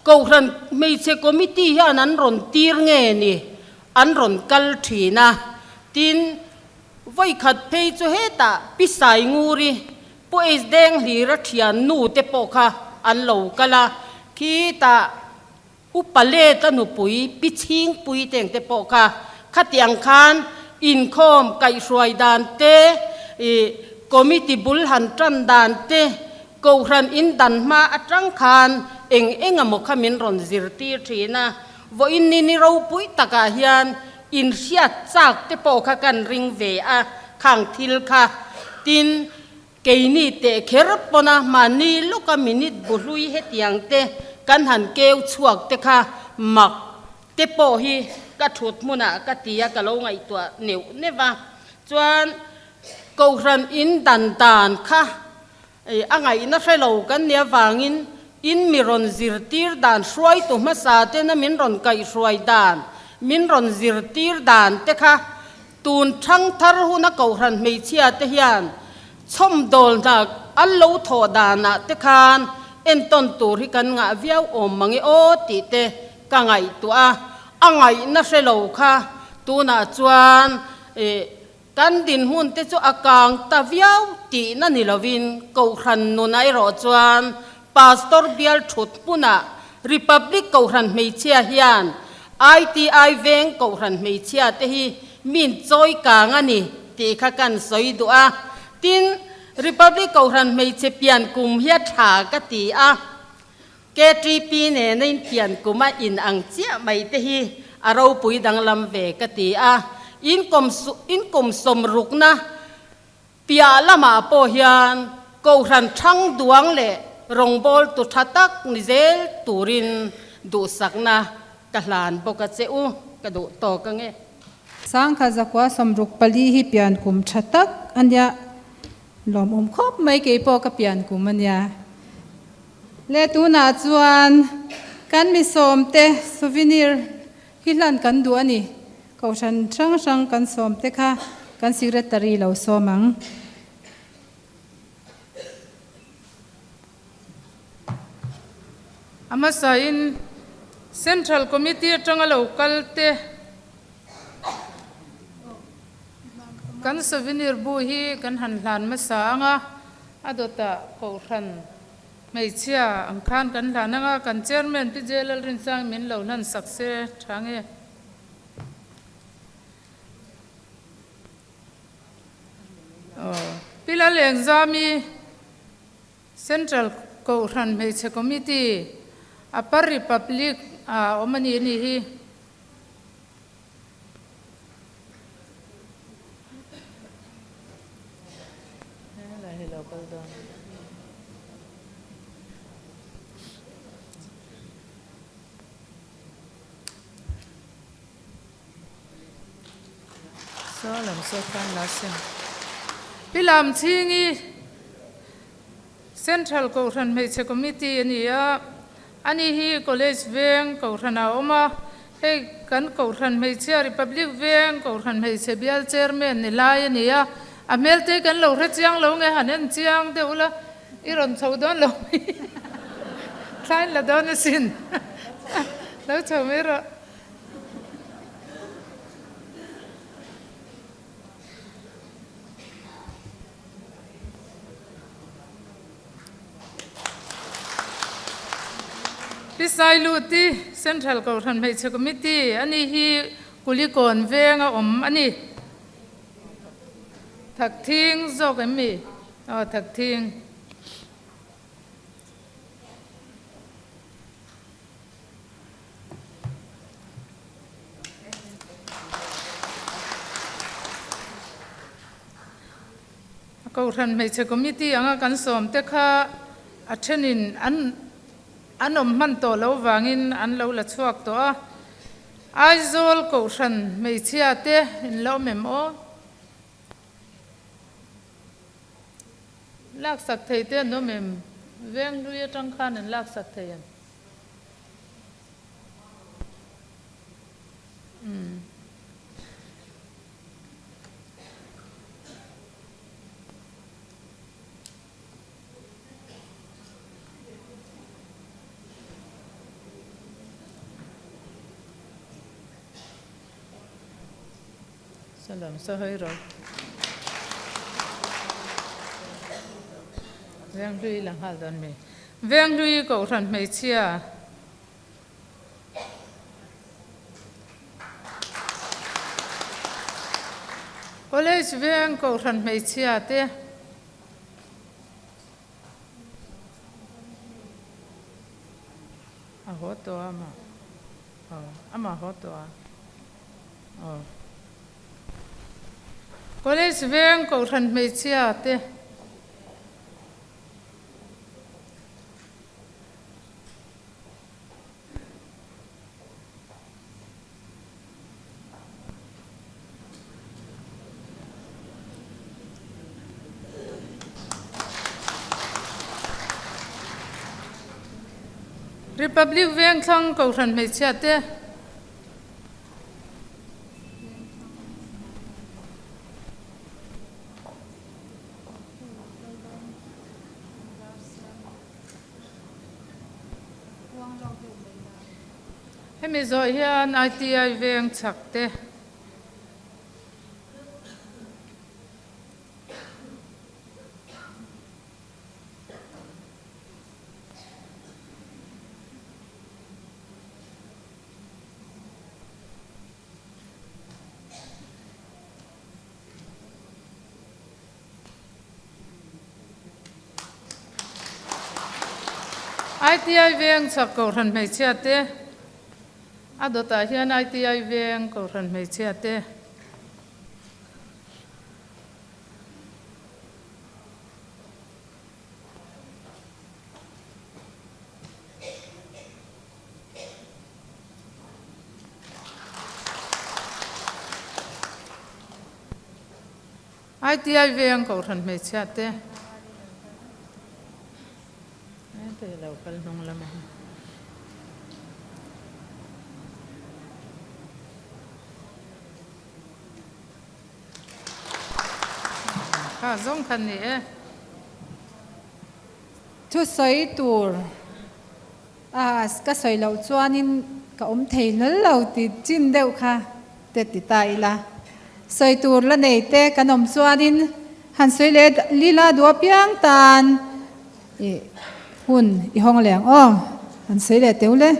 Kohhran Hmeichhe Committee hian an rawn tir nge ni an rawn kal thin a. Tin, vawikhat phei chu hetah Pi Sainguri, Pu Eis Deng Hlira thian nu te pawh kha an lo kal a, khitah Upa let a nupui Pi Chhingpui teng te pawh kha khatiang khan inkhawm kaihhruai dan te, ih committee bul han tan dan te, Kohhran in dan hma atang khan eng eng emaw kha min rawn zirtir thin a. Vawiin ni ni ropui takah hian inhriat chak te pawh kha kan ring ve a khang thil kha. Tin, Keini teh kher pawna mahni lawka minute bu hlui hetiang te kan han keu chhuak te kha mak te pawh hi ka thut hmunah ka ti a, ka lo ngaihtuah neuh neuh a. Chuan Kohhran in dan dan kha a ngaihna hre lo kan nih avangin in mi rawn zirtir dan hruaitu hmasa tena min rawn kaihhruai dan, min rawn zirtir dan te kha Tun thangthar huna Kohhran hmeichhia te hian chhawmdawlna an lo thawh danah te khan entawn tur hi kan ngah viau awm mang e aw tih te ka ngaihtuah a, a ngaihna hre lo kha tunah chuan kan dinhmun te chu a kang ta viau tihna ni lovin Kohhran nunah erawh chuan Pastor bial thut hmunah Republic Kohhran hmeichhia hian ITI veng Kohhran hmeichhia te hi min chawi kang a ni tih kha kan sawi duh a. Tin, Republic Kohhran hmeichhe pian kum hi a tha ka ti a. KTP nena in pian kum a in ang chiah mai te hi a ropui danglam ve ka ti a. In kum sawmrukna Piah lamah pawh hian Kohhran thang duang leh rawngbawltu tha tak ni zel turin duhsakna ka hlan bawk a che u, ka duh tawk ange. Sangkha zakua sawmruk pali hi pian kum tha tak a nia, lawmawm khawp mai kei pawh ka pian kum a nia. Le tunah chuan kan mi sawmte souvenir hi hlan kan duh a ni. Kohhran hrang hrang kan sawm te kha kan secretary lo sawm ang. A hmasain Central Committee atanga lo kal te kan souvenir bu hi kan han hlan hmasa ang a, a dawtah Kohhran hmeichhia ang khan kan hlan ang a, kan Chairman Pi J Lalrinsang min lo hlan sak se tha nge. Pi Lalengzami, Central Kohhran Hmeichhe Committee, Upper Republic ah awm a ni anih hi. Pi Lamchhingi, Central Kohhran Hmeichhe Committee a ni a, ani hi College Veng Kohhran ah a awm a, hei kan Kohhran Hmeichhia Republic Veng Kohhran Hmeichhe Bial Chairman ni lai a ni a, a hmel te kan lo hre chiang lo nge han en chiang deuh ula i rawn chho dawn lo mai thlain la dawn asin lo chho mai rawh. Pi Sailuti, Central Kohhran Hmeichhe Committee a ni hi Kulikawn veng a awm a ni. Thakthing zawk em mi? Aw Thakthing. Kohhran Hmeichhe Committee anga kan sawm te kha a thenin an. An awm hman tawh lo vangin an lo la chhuak tawh a. Aizawl Kohhran hmeichhia te in la awm em aw? Laksak thei te an awm em? Venghlui atang khan an laksak thei em? Umm. Salam sa hawi ro. Venghlui la nghal dawn mi. Venghlui Kohhran hmeichhia. College veng Kohhran hmeichhia te. A haw tawh a amah. Aw, amah haw tawh a. Aw. College veng Kohhran hmeichhia te. Republic Vengthlang Kohhran hmeichhia te. Hemi zawh hian ITI veng chhak te. ITI veng chak Kohhran hmeichhia te a dawtah hian ITI veng Kohhran hmeichhia te. ITI veng Kohhran hmeichhia te hei lo kal hnung lam a hi. Kha zawng khan ni e. Thusawi tur a ka sawi loh chuanin ka awm thei hlawl lo tih chin deuh kha te ti ta ila. Sawi tur la nei te kan awm chuanin han sawi leh lila duh apiang tan i hun i hawng leh ang aw, han sawi leh teu le.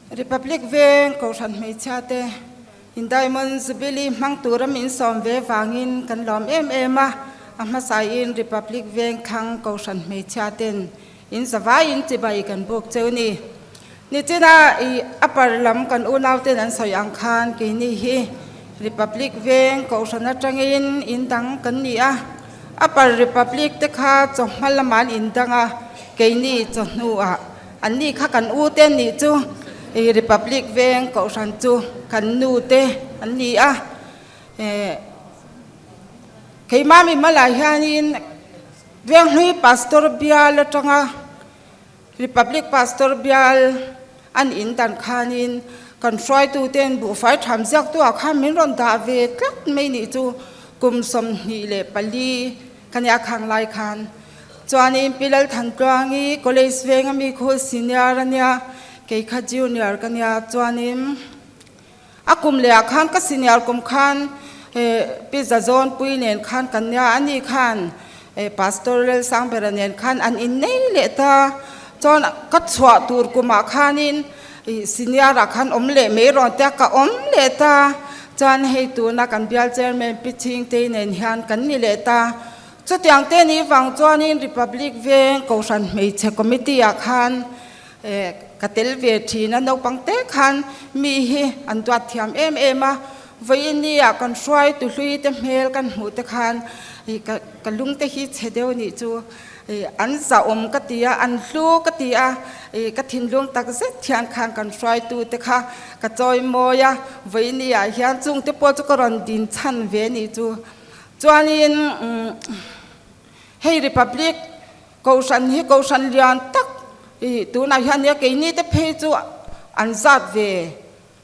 Republic Veng Kohhran hmeichhia te in Diamond Jubilee hmang tura min sawm ve vangin kan lawm em em a, a hmasaiin Republic Veng thlang Kohhran hmeichhia ten in zavaiin chibai kan buk cheu ni. Nichina i upper lam kan unau ten an sawi ang khan keini hi Republic Veng Kohhran atangin in dang kan ni a, upper Republic te kha chawhma lamah an indang a, keini chawhnuah An ni kha kan u te nih chu i Republic veng kohhran chu kan nu te an ni a, keimah mi malai hianin Venghlui Pastor bial atanga Republic Pastor bial an in dan khanin kan hruaitu ten buhfai tham ziak tu ah khan min rawn dah ve tlat mai nih chu kum 24 ka nia khang lai khan. Chuanin Pi Lalthantluangi College venga mi khu senior a nia, kei kha junior ka nia. Chuanin a kum leh ah khan ka senior kum khan Pi Zazawnpui nen khan kan nia, ani khan Pastor Lalsangbera nen khan an innei leh ta. Chuan ka chhuah tur kumah khanin senior ah khan awm leh mai rawn tia ka awm leh ta. Chuan hei tuna kan bial chairman Pi Chhingtei nen hian kan ni leh ta. Chutiang te ni vang chuanin Republic Veng Kohhran Hmeichhe Committee ah khan ka tel ve thin a, naupang te khan mi hi an duat thiam em em a, vawiin ah kan hruai tu hlui te hmel kan hmuh te khan ka lung te hi chhe deuh nih chu. An zahawm ka ti a, an hlu ka ti a, ka thinlung tak zet hian khan kan hruaitute kha ka chawimawi a, vawiini ah hian chungte pawh chu ka rawn din chhan ve ni chu. Chuanin hei Republic Kohhran hi Kohhran lian tak tunah hian nia keini te phei chu an zat ve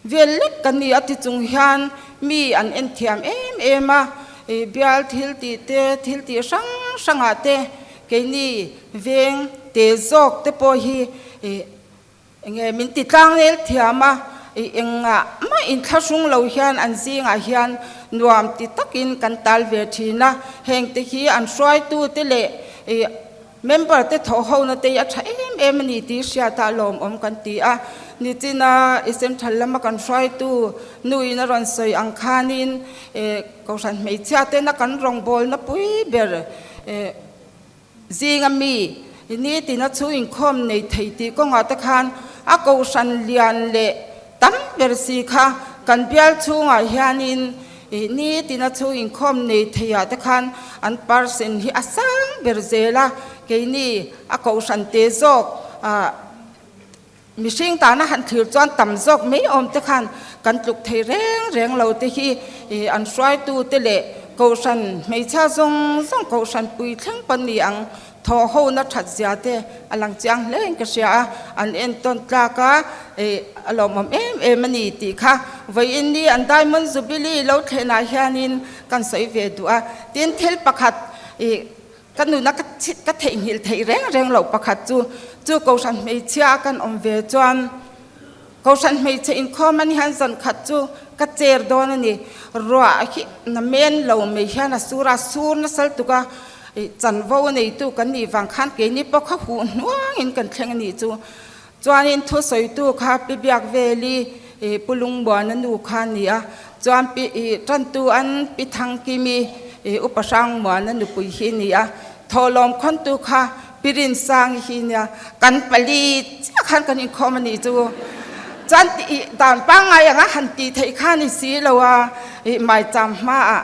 Vel lek ka ni a ti chung hian mi an en thiam em em a, bial thil tih te, thil tih hrang hrangah te keini veng te zawk te pawh hi enge min ti tlang nel thiam a, engah mah inthlahrung lo hian an zingah hian nuam ti takin kan tal ve thin a, heng te hi an hruaitu te leh Member te thawh ho na te hi a tha em em a ni tih hriat a lawmawm kan ti a. Nichina i central lama kan hruaitu nu in a rawn sawi ang khanin Kohhran hmeichhia tena kan rawngbawlna pui ber zinga mi nitina chhung inkhawm nei thei tih kawngah te khan a Kohhran lian leh tam ber si kha kan bial chhungah hianin Ih nitin a chhung inkhawm nei theiah te khan an percent hi a sang ber zel a, keini a kohhran te zawk ah mihring tana han thlir chuan tam zawk mai awm te khan kan tluk thei reng reng lo te hi ih an hruaitu te leh kohhran hmeichhia zawng zawng kohhran pui thleng pawh ni ang Thaw hona that zia te a lang chiang hle in ka hria a, an entawn tlak a, ih a lawmawm em em a ni tih kha vawiin ni an Diamond Jubilee lo thlenah hianin kan sawi ve duh a. Tin, thil pakhat ih ka nuna ka ka theihnghilh theih reng reng loh pakhat chu, chu Kohhran hmeichhia a kan awm ve chuan Kohhran hmeichhe inkhawm a ni hian zan khat chu ka cher dawn a ni. Ruah hi na men lo mai hian a sur a, sur nasal tuk a, chanvo neitu kan nih vang khan keini pawh kha huh hnuangin kan thleng a nih chu. Chuanin thusawitu kha Pi Biak Veli Pu Lungmuana nu kha a ni a, chuan Pi Tantu an Pi Thangkimi Upa Hrangmuana nupui hi a ni a. Thawhlawm khawntu kha Pi Rinsangi hi nia kan pali chiah khan kan inkhawm a nih chu. Chuan tih dan pangngai anga han tih theih kha ni si lo a, ih maicham hmaah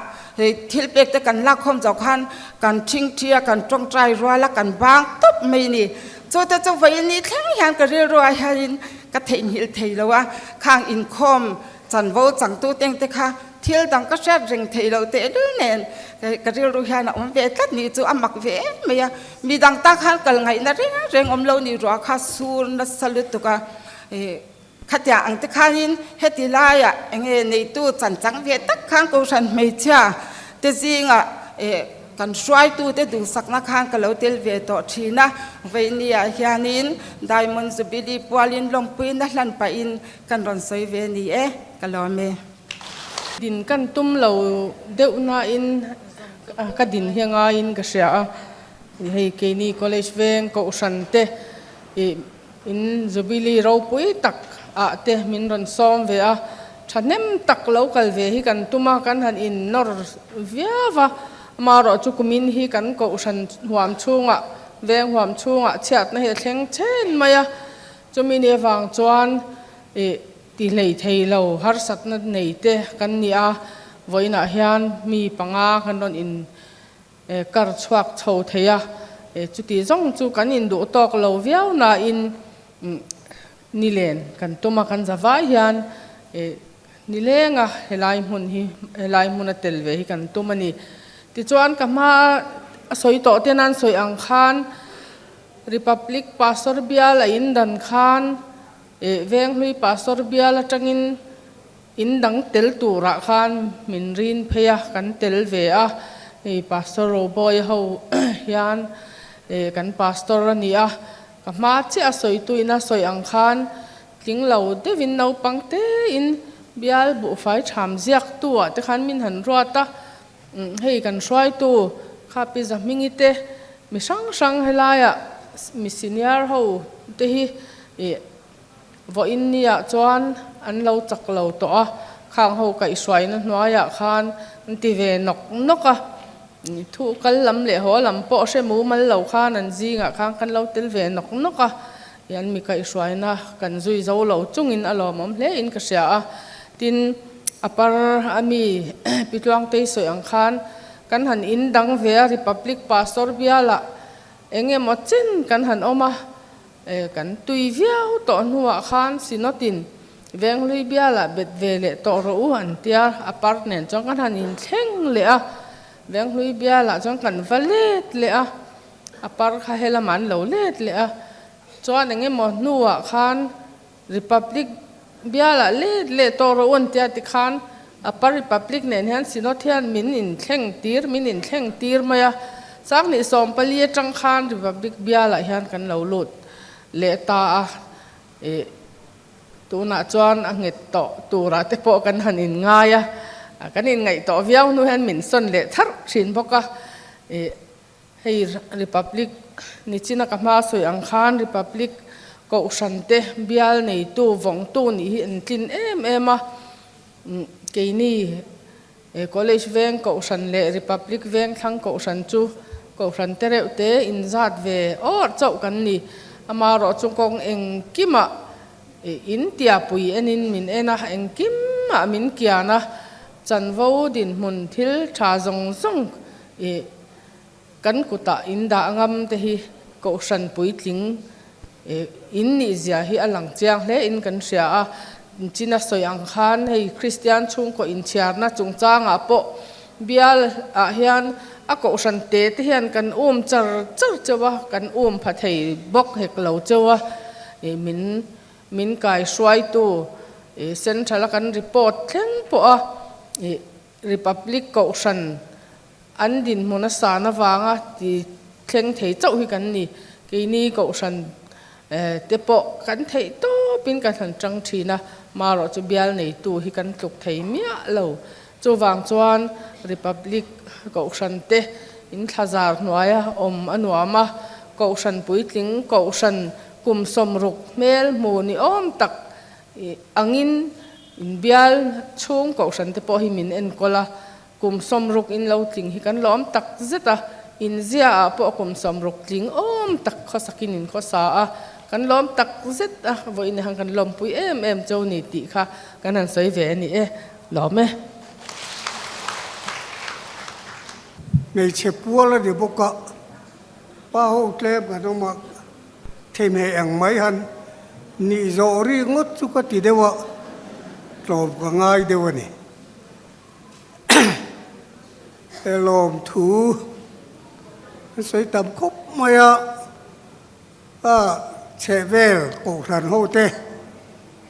thil pek te kan lakkhawm zawh khan kan thingthi a, kan tawngtai rual a, kan bang tawp mai ni. Chu te chu vawiin ni thleng hian ka rilru ah hianin ka theihnghilh thei lo a, khang inkhawm Chanvo changtu teng te kha thil dang ka hriat reng thei lo tehlul nen ka rilru hian a awm ve tlat nih chu a mak ve em mai a, midang ta khan kal ngaihna reng reng awm lo nih ruah kha sur nasa lutuk a, khatiang ang te khanin heti laiah enge neitu chan chang ve tak khan Kohhran hmeichhia te zingah Kan hruaitute duhsakna khan ka lo tel ve tawh thin a, Veinia hianin Diamond Jubilee pualin lawmpuina hlan pahin kan rawn sawi ve ni e, ka lawm e. Din kan tum lo deuh nain ka din hi a ngaiin ka hria a, hei keini college veng kohhran te ih in Jubilee ropui tak ah te min rawn sawm ve a, thahnem tak lo kal ve hi kan tum a, kan han in nawr viau va, amaherawh chu kumin hi kan kohhran huam chhungah, veng huam chhungah chhiatna hi a thleng chen mai a, chumi ni avang chuan ih ti hlei thei lo harsatna nei te kan ni a, vawiinah hian mi panga kan rawn in Kar chhuak chho thei a, chuti zawng chu kan induh tawk lo viau nain nilen kan tum a, kan za vai hian nilenga helai hmun hi helai hmuna tel ve hi kan tum a ni. Tichuan ka hma a sawi tawh te nan sawi ang khan Republic Pastor bial a indan khan Venghlui Pastor bial atangin In dang tel turah khan min rin phei a, kan tel ve a, hei Pastor Roboy ho hian kan Pastor a ni a, ka hma chiah a sawitu ina sawi ang khan tling lo deuhin naupang tein bial buhfai tham ziaktu ah te khan min han ruat a, hei kan hruaitu kha Pi Zahmingi te mi hrang hrang helaiah mi senior ho te hi ih Vawiin niah chuan an lo chak lo tawh a, khang ho kaihhruaina hnuaiah khan an ti ve nawk nawk a, thu kal lam leh haw lam pawh hre mumal lo khan an zingah khan kan lo tel ve nawk nawk a, an mi kaihhruaina kan zui zo lo chungin a lawmawm hle in ka hria a, tin a par a mi Pi Tluangtei sawi ang khan kan han in dang ve a, Republic Pastor bialah. Eng emaw chen kan han awm a, kan tui viau tawh hnuah khan Synod-in Venghlui bialah bet ve leh tawh rawh u an tia, a part nen chuan kan han inthleng leh a, Venghlui bialah chuan kan va let leh a, a par kha helamah an lo let leh a, chuan eng emaw hnuah khan Republic bialah let leh tawh rawh u an tia tikhan Upper Republic nen hian Synod hian min inthleng tir min inthleng tir mai a, Sanghnih 14 atang khan Republic bialah hian kan lo lut leh ta a, ih tunah chuan a nghet tawh turah te pawh kan han inngai a, kan inngaih tawh viau hnu hian min sawn leh tharh thin bawk a, ih Hei Republic nichina ka hma sawi ang khan Republic Kohhran te bial neitu vawngtu nih hi an tlin em em a, keini College veng Kohhran leh Republic veng thlang Kohhran chu Kohhran te reuh te inzat ve awr chauh kan ni. Amaherawh chu kawng engkimah in tiapui enin min en a, engkimah min kian a, chanvo dinhmun thil tha zawng zawng I kan kutah in dah ngam te hi Kohhran puitling in nih zia hi a lang chiang hle in kan hria a. China sawi ang khan hei Kristian chhungkaw inchhiarna chungchangah pawh bial ah hian a Kohhran te te hian kan um char char cheu a, kan um pha thei bawk hek lo cheu a. I min min kai hruaitu i Central a kan report thleng pawh a i Republic Kohhran an dinhmun a san avanga ti thleng thei chauh hi kan ni. Keini Kohhran te pawh kan theih tawpin kan han tang thin a, marawh chu bial neitu hi kan tluk thei miah lo. Chuvang chuan Republic Kohhran te in thlazar hnuaia awm a nuam a, Kohhran puitling Kohhran kum 60 hmel hmu ni awm tak angin Inbial chhung kohhran te pawh hi min enkawl a, kum 60 in lo tling hi kan lawm tak zet a, inzia ah pawh kum 60 tling awm tak khawsakin in khawsa a, kan lawm tak zet a, vawiin ah khan kan lawmpui em em cheu ni tih kha kan han sawi ve a ni e, lawm e. Hmeichhe pual a ni bawk a, pa ho tlem kan awm a. Theineh ang mai han nih zawh ri ngawt chu ka ti deuh a, tlawm ka ngai deuh a ni. He lawm thu an sawi tam khawp mai a, a chheh vel kohhran ho te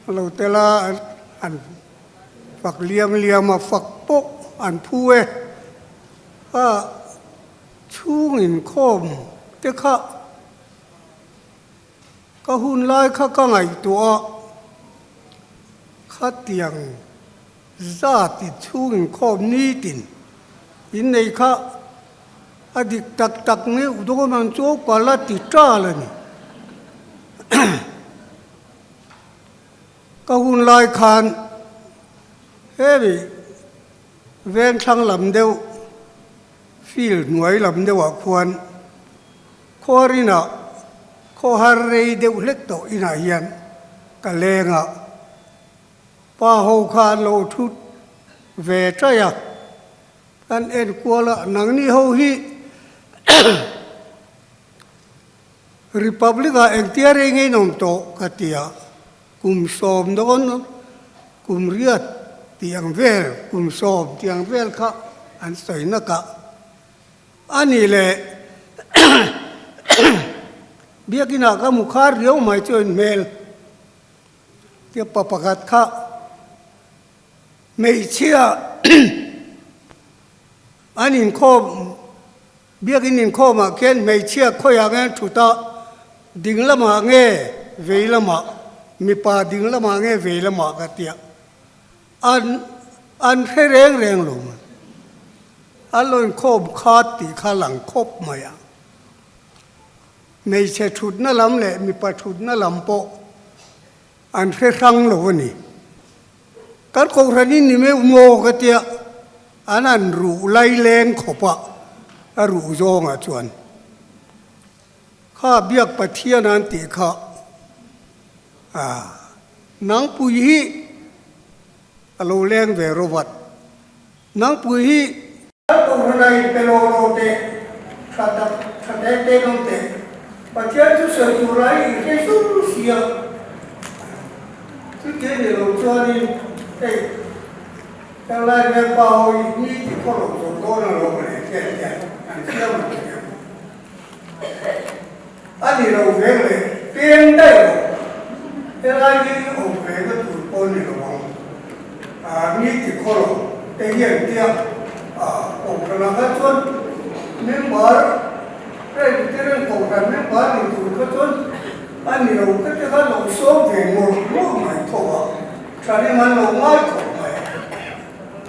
a lo tel a, an fak liam liam a, fak pawh an phu e. A chhung inkhawm te kha ka hun lai kha ka ngaihtuah a, khatiang zat in chhung inkhawm nitin innei kha a dik tak tak ngeuh dawn ang chu ka la ti tal a ni. Ka hun lai khan hemi vengthlang lam deuh Field hnuai lam deuhah khuan khuarinah khawhar rei deuh hlek tawh inah hian ka leng a, pa ho kha an lo thut ve ṭaih a, kan en kual a, nangni ho hi Republic-ah engtia rei ngei nawm tawh ka ti a, kum 10 dawn kum 8 tih ang vel, kum 10 tih ang vel kha an sawi nak a. A nih leh biakinah ka mu khar riau mai chu a inhmel tia pa pakhat kha hmeichhia an inkhawm Biakin inkhawmah khian hmeichhia khawiah nge an thut a, ding lamah nge vei lamah, mipa ding lamah nge vei lamah ka tia an an hre reng reng lo mai. An lo inkhawm khat tih kha lang khawp mai a. Hmeichhe thutna lam leh mipa thutna lam pawh an hre hrang lo a ni. Kan kohhranin ni meuh maw ka tia, an han ruh laileng khawp a, a ruh zawngah chuan kha biak Pathian an tih kha a nangpui hi a lo leng ve rawvat, nangpui hi. Kan kohhran a inpe lo lo teh, tha tak tha te te nawm teh. Pathian chu sawi tur ai i hre sur si a. Chuti ni lo chuanin hei helai vel pa ho hi ni ti khaw lo zawh dawn a lo leh hian hian an siam ang thiam. A ni lo veng leh peng daih lo. Helai hi awm ve na tur pawh ni lo ang. Mi ti khaw lo te hian tia kohhran ah kha chuan member Presbyterian kohhran member ni tur kha chuan a ni lo kha te kha lo sawm ve ngawr ngawr mai tho a, thanem an lo ngai khawp mai.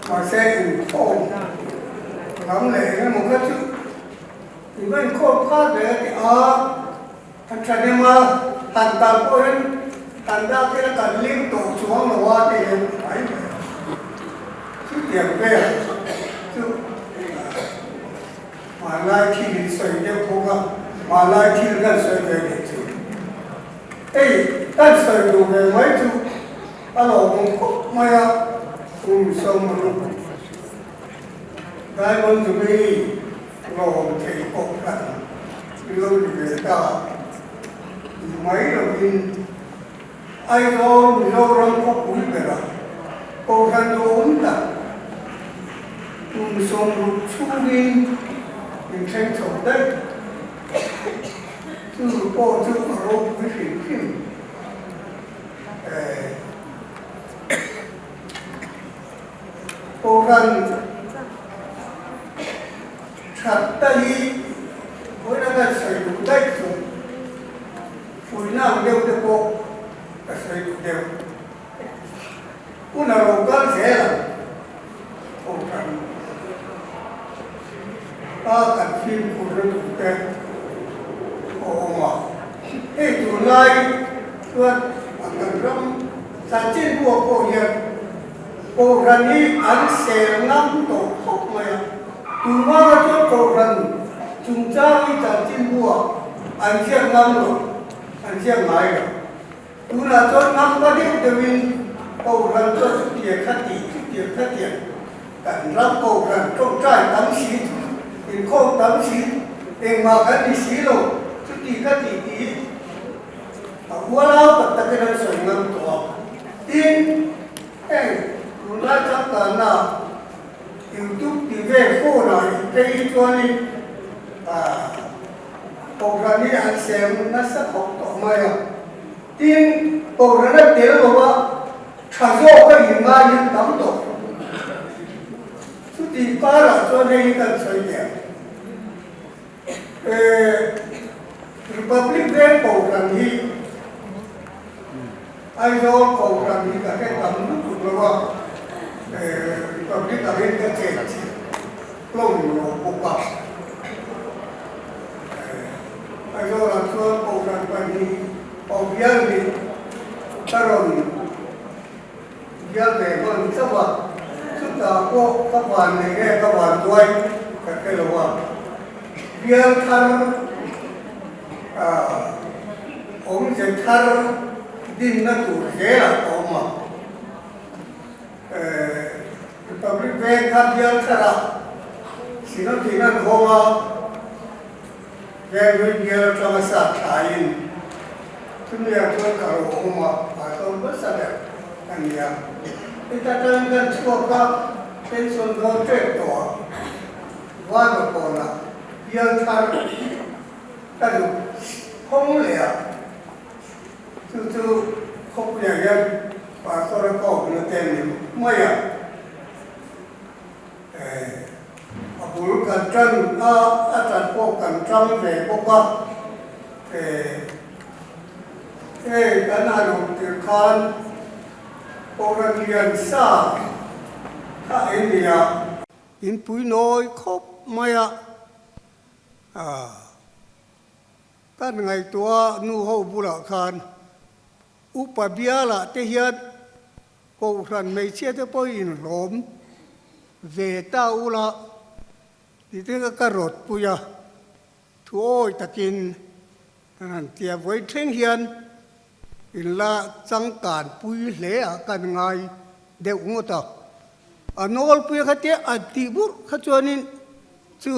Mahse inkhawm lam leh eng emaw kha chu i va inkhawm khat ve a ti a, a thanem a han dan pawh hian han dak ila kan lim tawh chuang lo a tih hian mai mai a. Chutiang vel chu Hmanlai thil in sawi deuh bawk a, hmanlai thil kan sawi ve leh chu. Hei kan sawi duh ve mai chu a lawmawm khawp mai a, kum 60 Diamond Jubilee lawm thei pawh kan lo ni ve ta mai lovin Aizawl Mizoram khawpui berah Kohhran duhawm tak kum 60 chhungin min thleng chho daih. Chu pawh chu a ropui hrim hrim e. Kohhran that ta hi vawiin a kan sawi duh daih chu. Fuihna ang deuh te pawh ka sawi duh deuh. Hun a lo kal zel ang Kohhran a kan fimkhur na duh te a awm a. Hei tunlai chuan a kan ram chanchinbu ah pawh hian Kohhran hi an sel ngam tawh khawp mai a. Tunhma chuan Kohhran chungchang hi chanchinbu ah an ziak ngam lo, an ziak ngai lo. Tunah chuan ngam va deuh deuhin Kohhran chuan chutiang kha tih, chutiang kha tiang kan ram Kohhran tawngtai tam si, inkhawm tam si, engmah kan ni si lo, chuti kha tih tih hi a hualau tak takin an sawi ngam tawh a. Tin, heng tunlai changkanna YouTube tih vel phone ah phei hi chuanin ah, Kohhran hi an sem nasa khawp tawh mai a, tin Kohhran a tel lo a, tha zawk a in ngai hian tam tawh. Chuti karah chuan hei hi kan sawi teh ang. Republic Veng Kohhran hi Aizawl Kohhran hi ka hre tam lutuk lo a, Republic angin ka chen chih hlawm lo bawk a. Aizawlah chuan Kohhran pahnih awm hial hi ka rawn bial ve hman chauh a, chutah pawh ka van nei nge ka van duai ka hre lo a, bial thar awmze thar dinna tur zelah ka awm a. Republic Veng kha bial tharah Synod in an hawng a, Venghlui bial atanga sa thlaiin chumi-ah chuan ka lo awm a, pastor hmasa ber a ni a. Heta tangin kan chhuak a, pension dawn tep tawh a, Vanapawnah bial thar ka duh phawng leh a. Chu chu khawpuiah hian Pastor a kawp na te ni mai a, a bul kan tan a, a tan pawh kan tang ve bawk a, hei kan han awm tir khan Kohhran lian sa kha eng nia. Inpui nawi khawp mai a. Kan ngaihtuah nu ho bulah khan upa bialah te hian Kohhran hmeichhia te pawh inhlawm ve ta ula tih te kha ka rawt pui a, thu awi takin kan han tia vawi thleng hian inla changkan pui hle ah kan ngai deuh ngawt a, a nawlpui kha te an tih burh kha chuanin chu.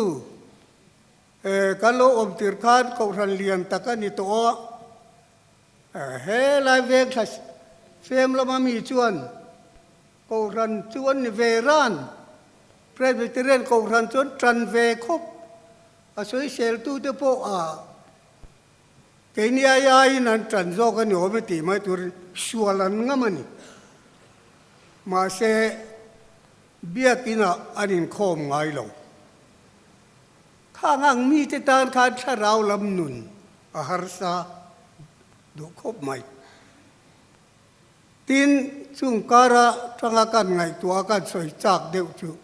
Kan lo awm tir khan Kohhran lian tak a ni tawh a, he lai veng thla fem lama mi chuan Kohhran chu an ni ve ran, Presbyterian Kohhran chu an tan ve khawp, a sawiseltute pawh a keini ai aiin an tan zawk a ni awm e tih mai turin sual an ngam a ni. Mahse, Biakinah an inkhawm ngai lo. Khang ang mite tan khan thlarau lam nun a harsa duh khawp mai. Tin, chung kara tanga kan ngaihtuah a kan sawi chak deuh chu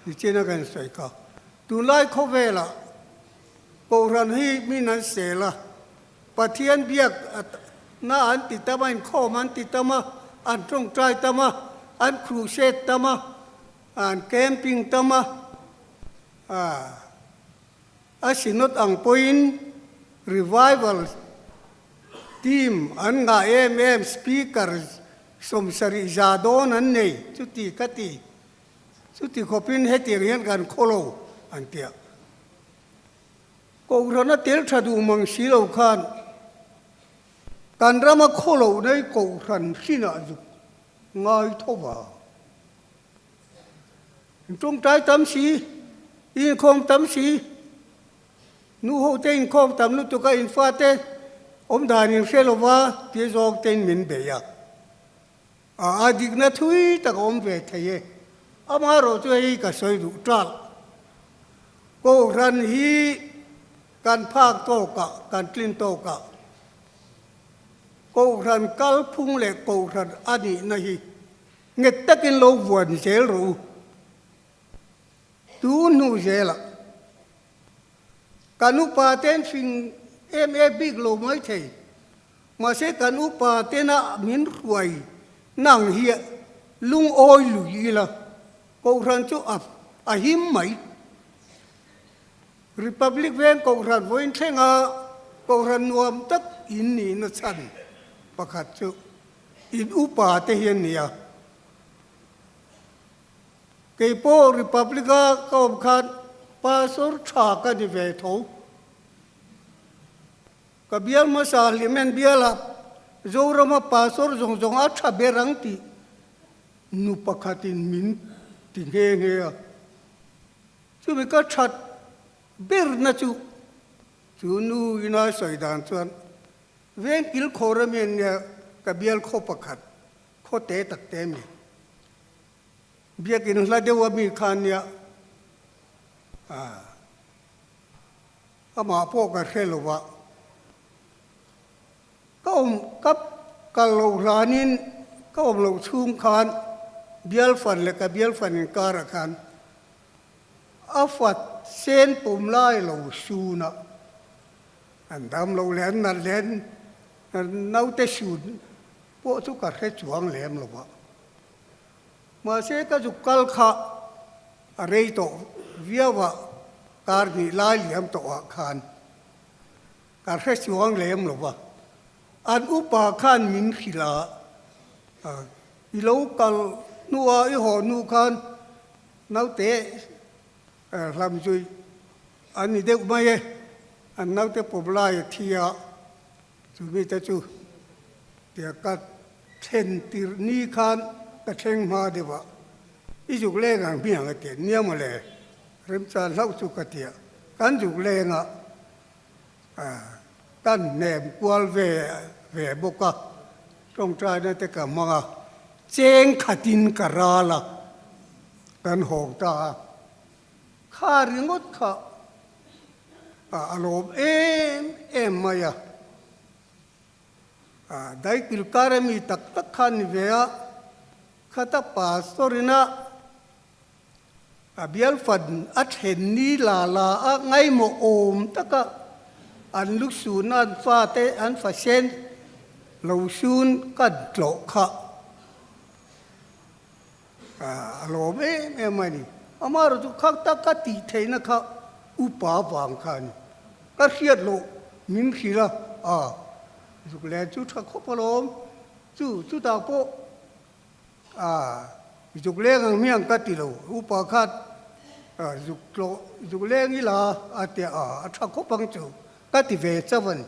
nichin a kan sawi kha. Tunlai khawvelah Kohhran hi min an sel a, Pathian biak na an ti tam a, inkhawm an ti tam a, an tawngtai tam a, an crusade tam a, an camping tam a, a synod ang pawhin revival team an ngah em em, speaker 70 za dawn an nei, chuti ka ti, chuti khawpin hetiang hian kan khaw lo an ti a. Kohhrana tel tha duh mang si lo khan kan rama khaw loh nei kohhran hrinah zuk ngai tho va. Tawngtai tam si, inkhawm tam si, nu ho te inkhawm tam lutuk a infa te awm dan in hre lo va ti zawk tein min bei a. A dikna thui tak a awm ve thei e. Amaherawh chu hei ka sawi duh ṭalh. Kohhran hi kan phak tawkah, kan tlin tawkah Kohhran kalphung leh Kohhran a nihna hi nghet takin lo vuan zel rawh u. Tu hnu zelah kan upa ten hring em em bik lo mai thei. Mahse kan upa tena min hruai nang hi lungawi lui ila Kohhran chu a him mai. Republic veng Kohhran vawiin thlenga Kohhran nuam tak in nihna chhan pakhat chu in upa te hi an ni a. Kei pawh Republic-a ka awm khan Pastor tha ka ni ve tho. Ka bial hmasa Hlimen bialah Zorama Pastor zawng zawng a tha ber ang tih nu pakhatin min ti nghe nghe a. Chumi ka that berna chu chu nu ina sawi dan chuan veng kil khawr ami an nia ka bial khaw pakhat khaw te tak te mi biakin hla deuh ami kha an nia ah. Amah pawh ka hre lo va, ka awm ka kal loh hlanin ka awm loh chhung khan bial fan leh ka bial fan inkarah khan a fat sen pum lai lo sun a, an dam loh leh an nat leh an naute sun pawh chu ka hre chuang lem lo va. Mahse ka zuk kal kha a rei tawh viau a, kar hnih lai liam tawhah khan ka hre chuang lem lo va, an upa khan min hrilh a, i lo kal hnua i haw hnu khan naute hlam zui an ni deuh mai e, an naute pawm lai a thi a, chumite chu tia ka thlen tirh ni khan ka thleng hma deuh a, i zuk leng ang hmiang a ti a, nia mawle, remchan hlauh chu ka ti a, kan zuk leng a, kan hnem kual ve ve bawk a, tawngtaina te ka hmang a, cheng khatin ka ral a, kan hawng ta a, kha ringawt kha a lawm em em mai a. Daikil kar ami tak tak kha ni ve a, khata pastor ina a bial fan a thlen ni la la a ngaimawh awm taka an lu sun a an fate an fa sen lo sun kan tlawh kha a lawm em em a ni. Amaherawh chu kha tak ka tih theihna kha upa vang kha a ni. Ka hriat loh min hrilh a, a zuk len chu tha khawp alawm. Chu chutah pawh a zuk leng ang hmiang ka ti lo. Upa khan Zuk tlawh zuk leng ila a tia a, a tha khawp ang chu ka ti ve chauh a ni.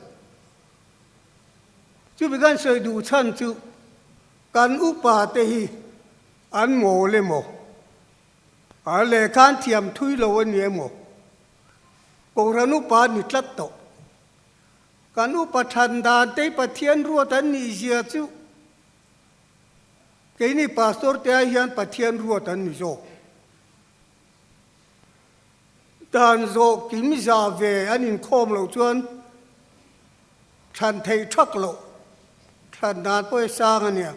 Chumi kan sawi duh chhan chu kan upa te hi an mawl emaw, a lehkha an thiam thui lo a ni emaw, Kohhran upa an ni tlat tawh. Kan upa than dan te hi Pathian ruat an nih zia chu keini pastor te ai hian Pathian ruat an ni zawk. Dan zawh kim za ve an inkhawm loh chuan thlan theih thak loh thlan dan pawh hi sang a nia.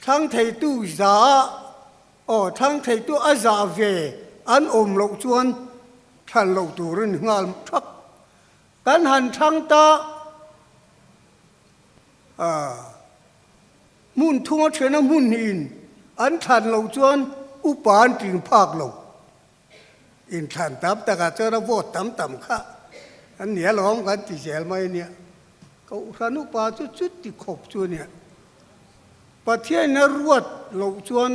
Thlang theitu za aw thlang theitu a za ve an awm loh chuan thlan loh tur a ni nghal thak. Kan han thlang ta a hmun thunga thena hmun hnihin an thlan loh chuan upa an tling phak lo. Inthlan tam takah chuan a vote tam tam kha an nia lawm kan ti zel mai a nia. Kohhran upa chu chuti khawp chu a nia. Pathianin a ruat loh chuan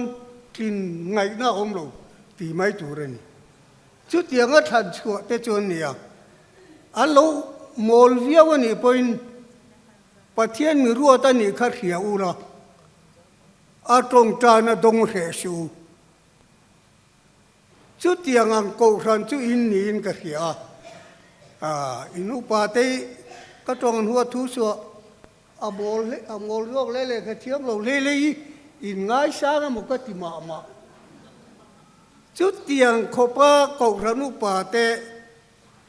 tlin ngaihna a awm lo tih mai tur a ni. Chutiang a thlan chhuah te chu an nia. An lo mawl viau a nih pawhin Pathian mi ruat a nih kha hria ula, a tawngtaina dawng hreh suh u. Chutiang ang kohhran chu in niin ka hria a, ah, in upa te hi ka tawng hnu a thu suah a mawl hle, a mawl zawk leh lehkha thiam lo hlei hlei hi in ngaisang emaw ka ti mah mah. Chutiang khawpa kohhran upa te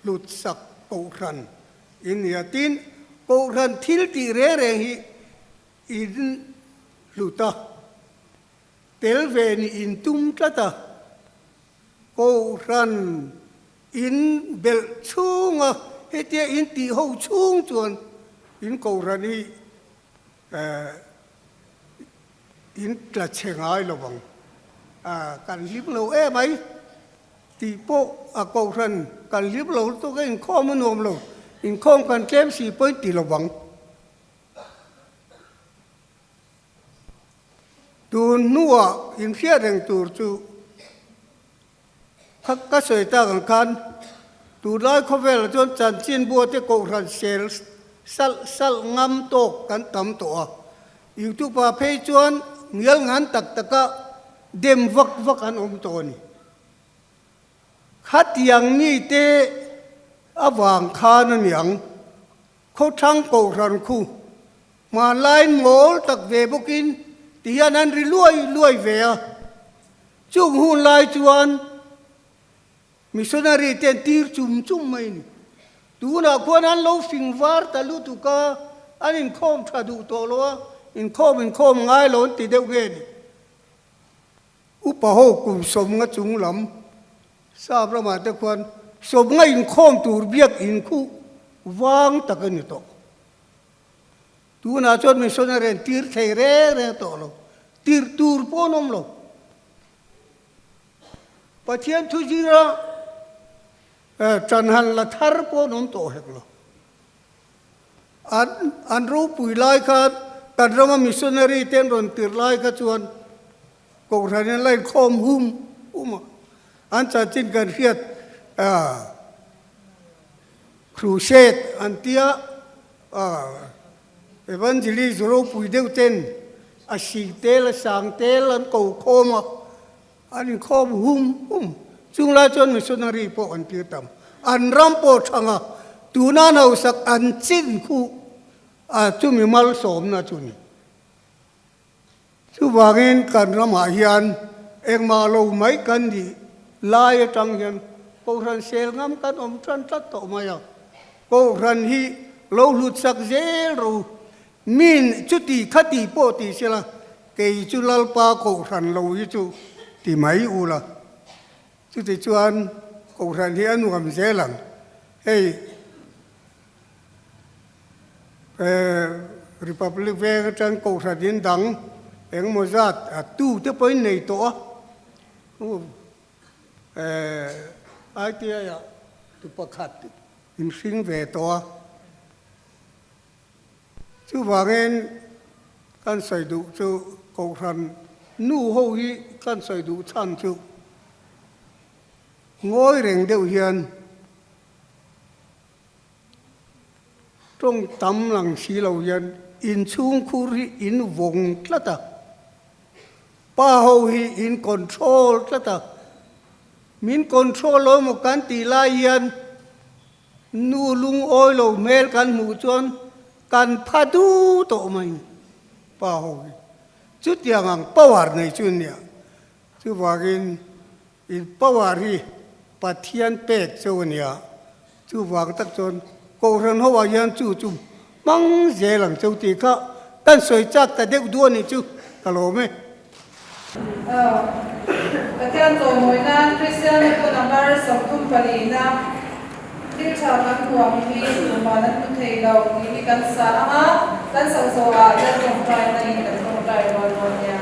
hlutsak kohhran in nia tin, kohhran thil tih reng reng hi in hlut a. Tel ve nih in tum tlat a, Kohhran in belh chhunga hetia in tih ho chhung chuan in Kohhran hi in tla chhe ngai lo vang. Kan hlim lo em ai tih pawh a Kohhran kan hlim lo lutuk a, inkhawm a nuam lo, inkhawm kan tlem si pawh in ti lo vang. Tun hnuah inhriat reng tur chu kha ka sawi tak ang khan tunlai khawvelah chuan chanchinbua te kohhran sel salh salh ngam tawk kan tam tawh a, YouTube ah phei chuan ngial ngan tak taka dem vak vak an awm tawh a ni. Khatiang mite avang khan a niang khawthlang kohhran khu Hmanlaiin mawl tak ve bawkin ti hian an ri luai luai ve a. Chung hun lai chuan missionary te an tir chum chum mai a ni. Tunah khuan an lo fing var ta lutuk a, an inkhawm tha duh tawh lo a, inkhawm inkhawm ngai lo an ti deuh nge ni. Upa ho kum sawmnga chung lam sap ramah te khuan sawmnga inkhawm tur biak inkhuh vang tak a ni tawh. Tunah chuan missionary an tir thei reng reng tawh lo, tirh tur pawh an awm lo. Pathian thu zira ṭan han la thar pawh an awm tawh hek lo. An an ropui lai khan kan rama missionary te an rawn tirh lai kha chuan Kohhran in la inkhawm hum hum a, an chanchin kan hriat Crusade an tia Evangelist ropui deuh ten a si tel a sang tel an ko khawm a, an inkhawm hum hum. Chung lai chuan missionary pawh an tir tam. An ram pawh thang a, tuna an hausak an chin khu a chumi malsawmna chu ni. Chuvangin kan ramah hian engmah lo mai kan nih lai atang hian Kohhran sel ngam kan awm tan tlat tawh mai a. Kohhran hi lo hlut sak zel ro. Min chuti khati pawh ti sela kei chu Lalpa Kohhran lo hi chu ti mai ula. Chuti chuan Kohhran hi a nuam zel ang. Hei. Republic veng atang kohhran in dang engemaw zat a tu te pawhin nei tawh a, ITI ah tu pakhat in hring ve tawh a, chuvangin kan sawi duh chu kohhran nu ho hi kan sawi duh chhan chu. Ngawi reng deuh hian tawng tam lang si lo hian inchhungkhur hi in vawng tlat a, pa ho hi in control tlat a, min control lo maw kan tih lai hian nu lungawi lo hmel kan hmuh chuan kan pha du tawh mai pa ho hi. Chutiang ang power nei chu nia. Chuvangin in power hi Pathian pek cheu a nia. Chuvang tak chuan Kohhran ho ah hian chu chu hmang zel ang cheu tih kha kan sawi chak ta deuh duh a nih chu ka lawm e. Aw, Pathian chawimawi nan Kristian te pawn a hmar 34 na thil tha kan huam hi tuman an hmu thei lo tih hi kan sa ang a, kan sak zawhah Lal tawngtai na in kan tawngtai rual dawn nia.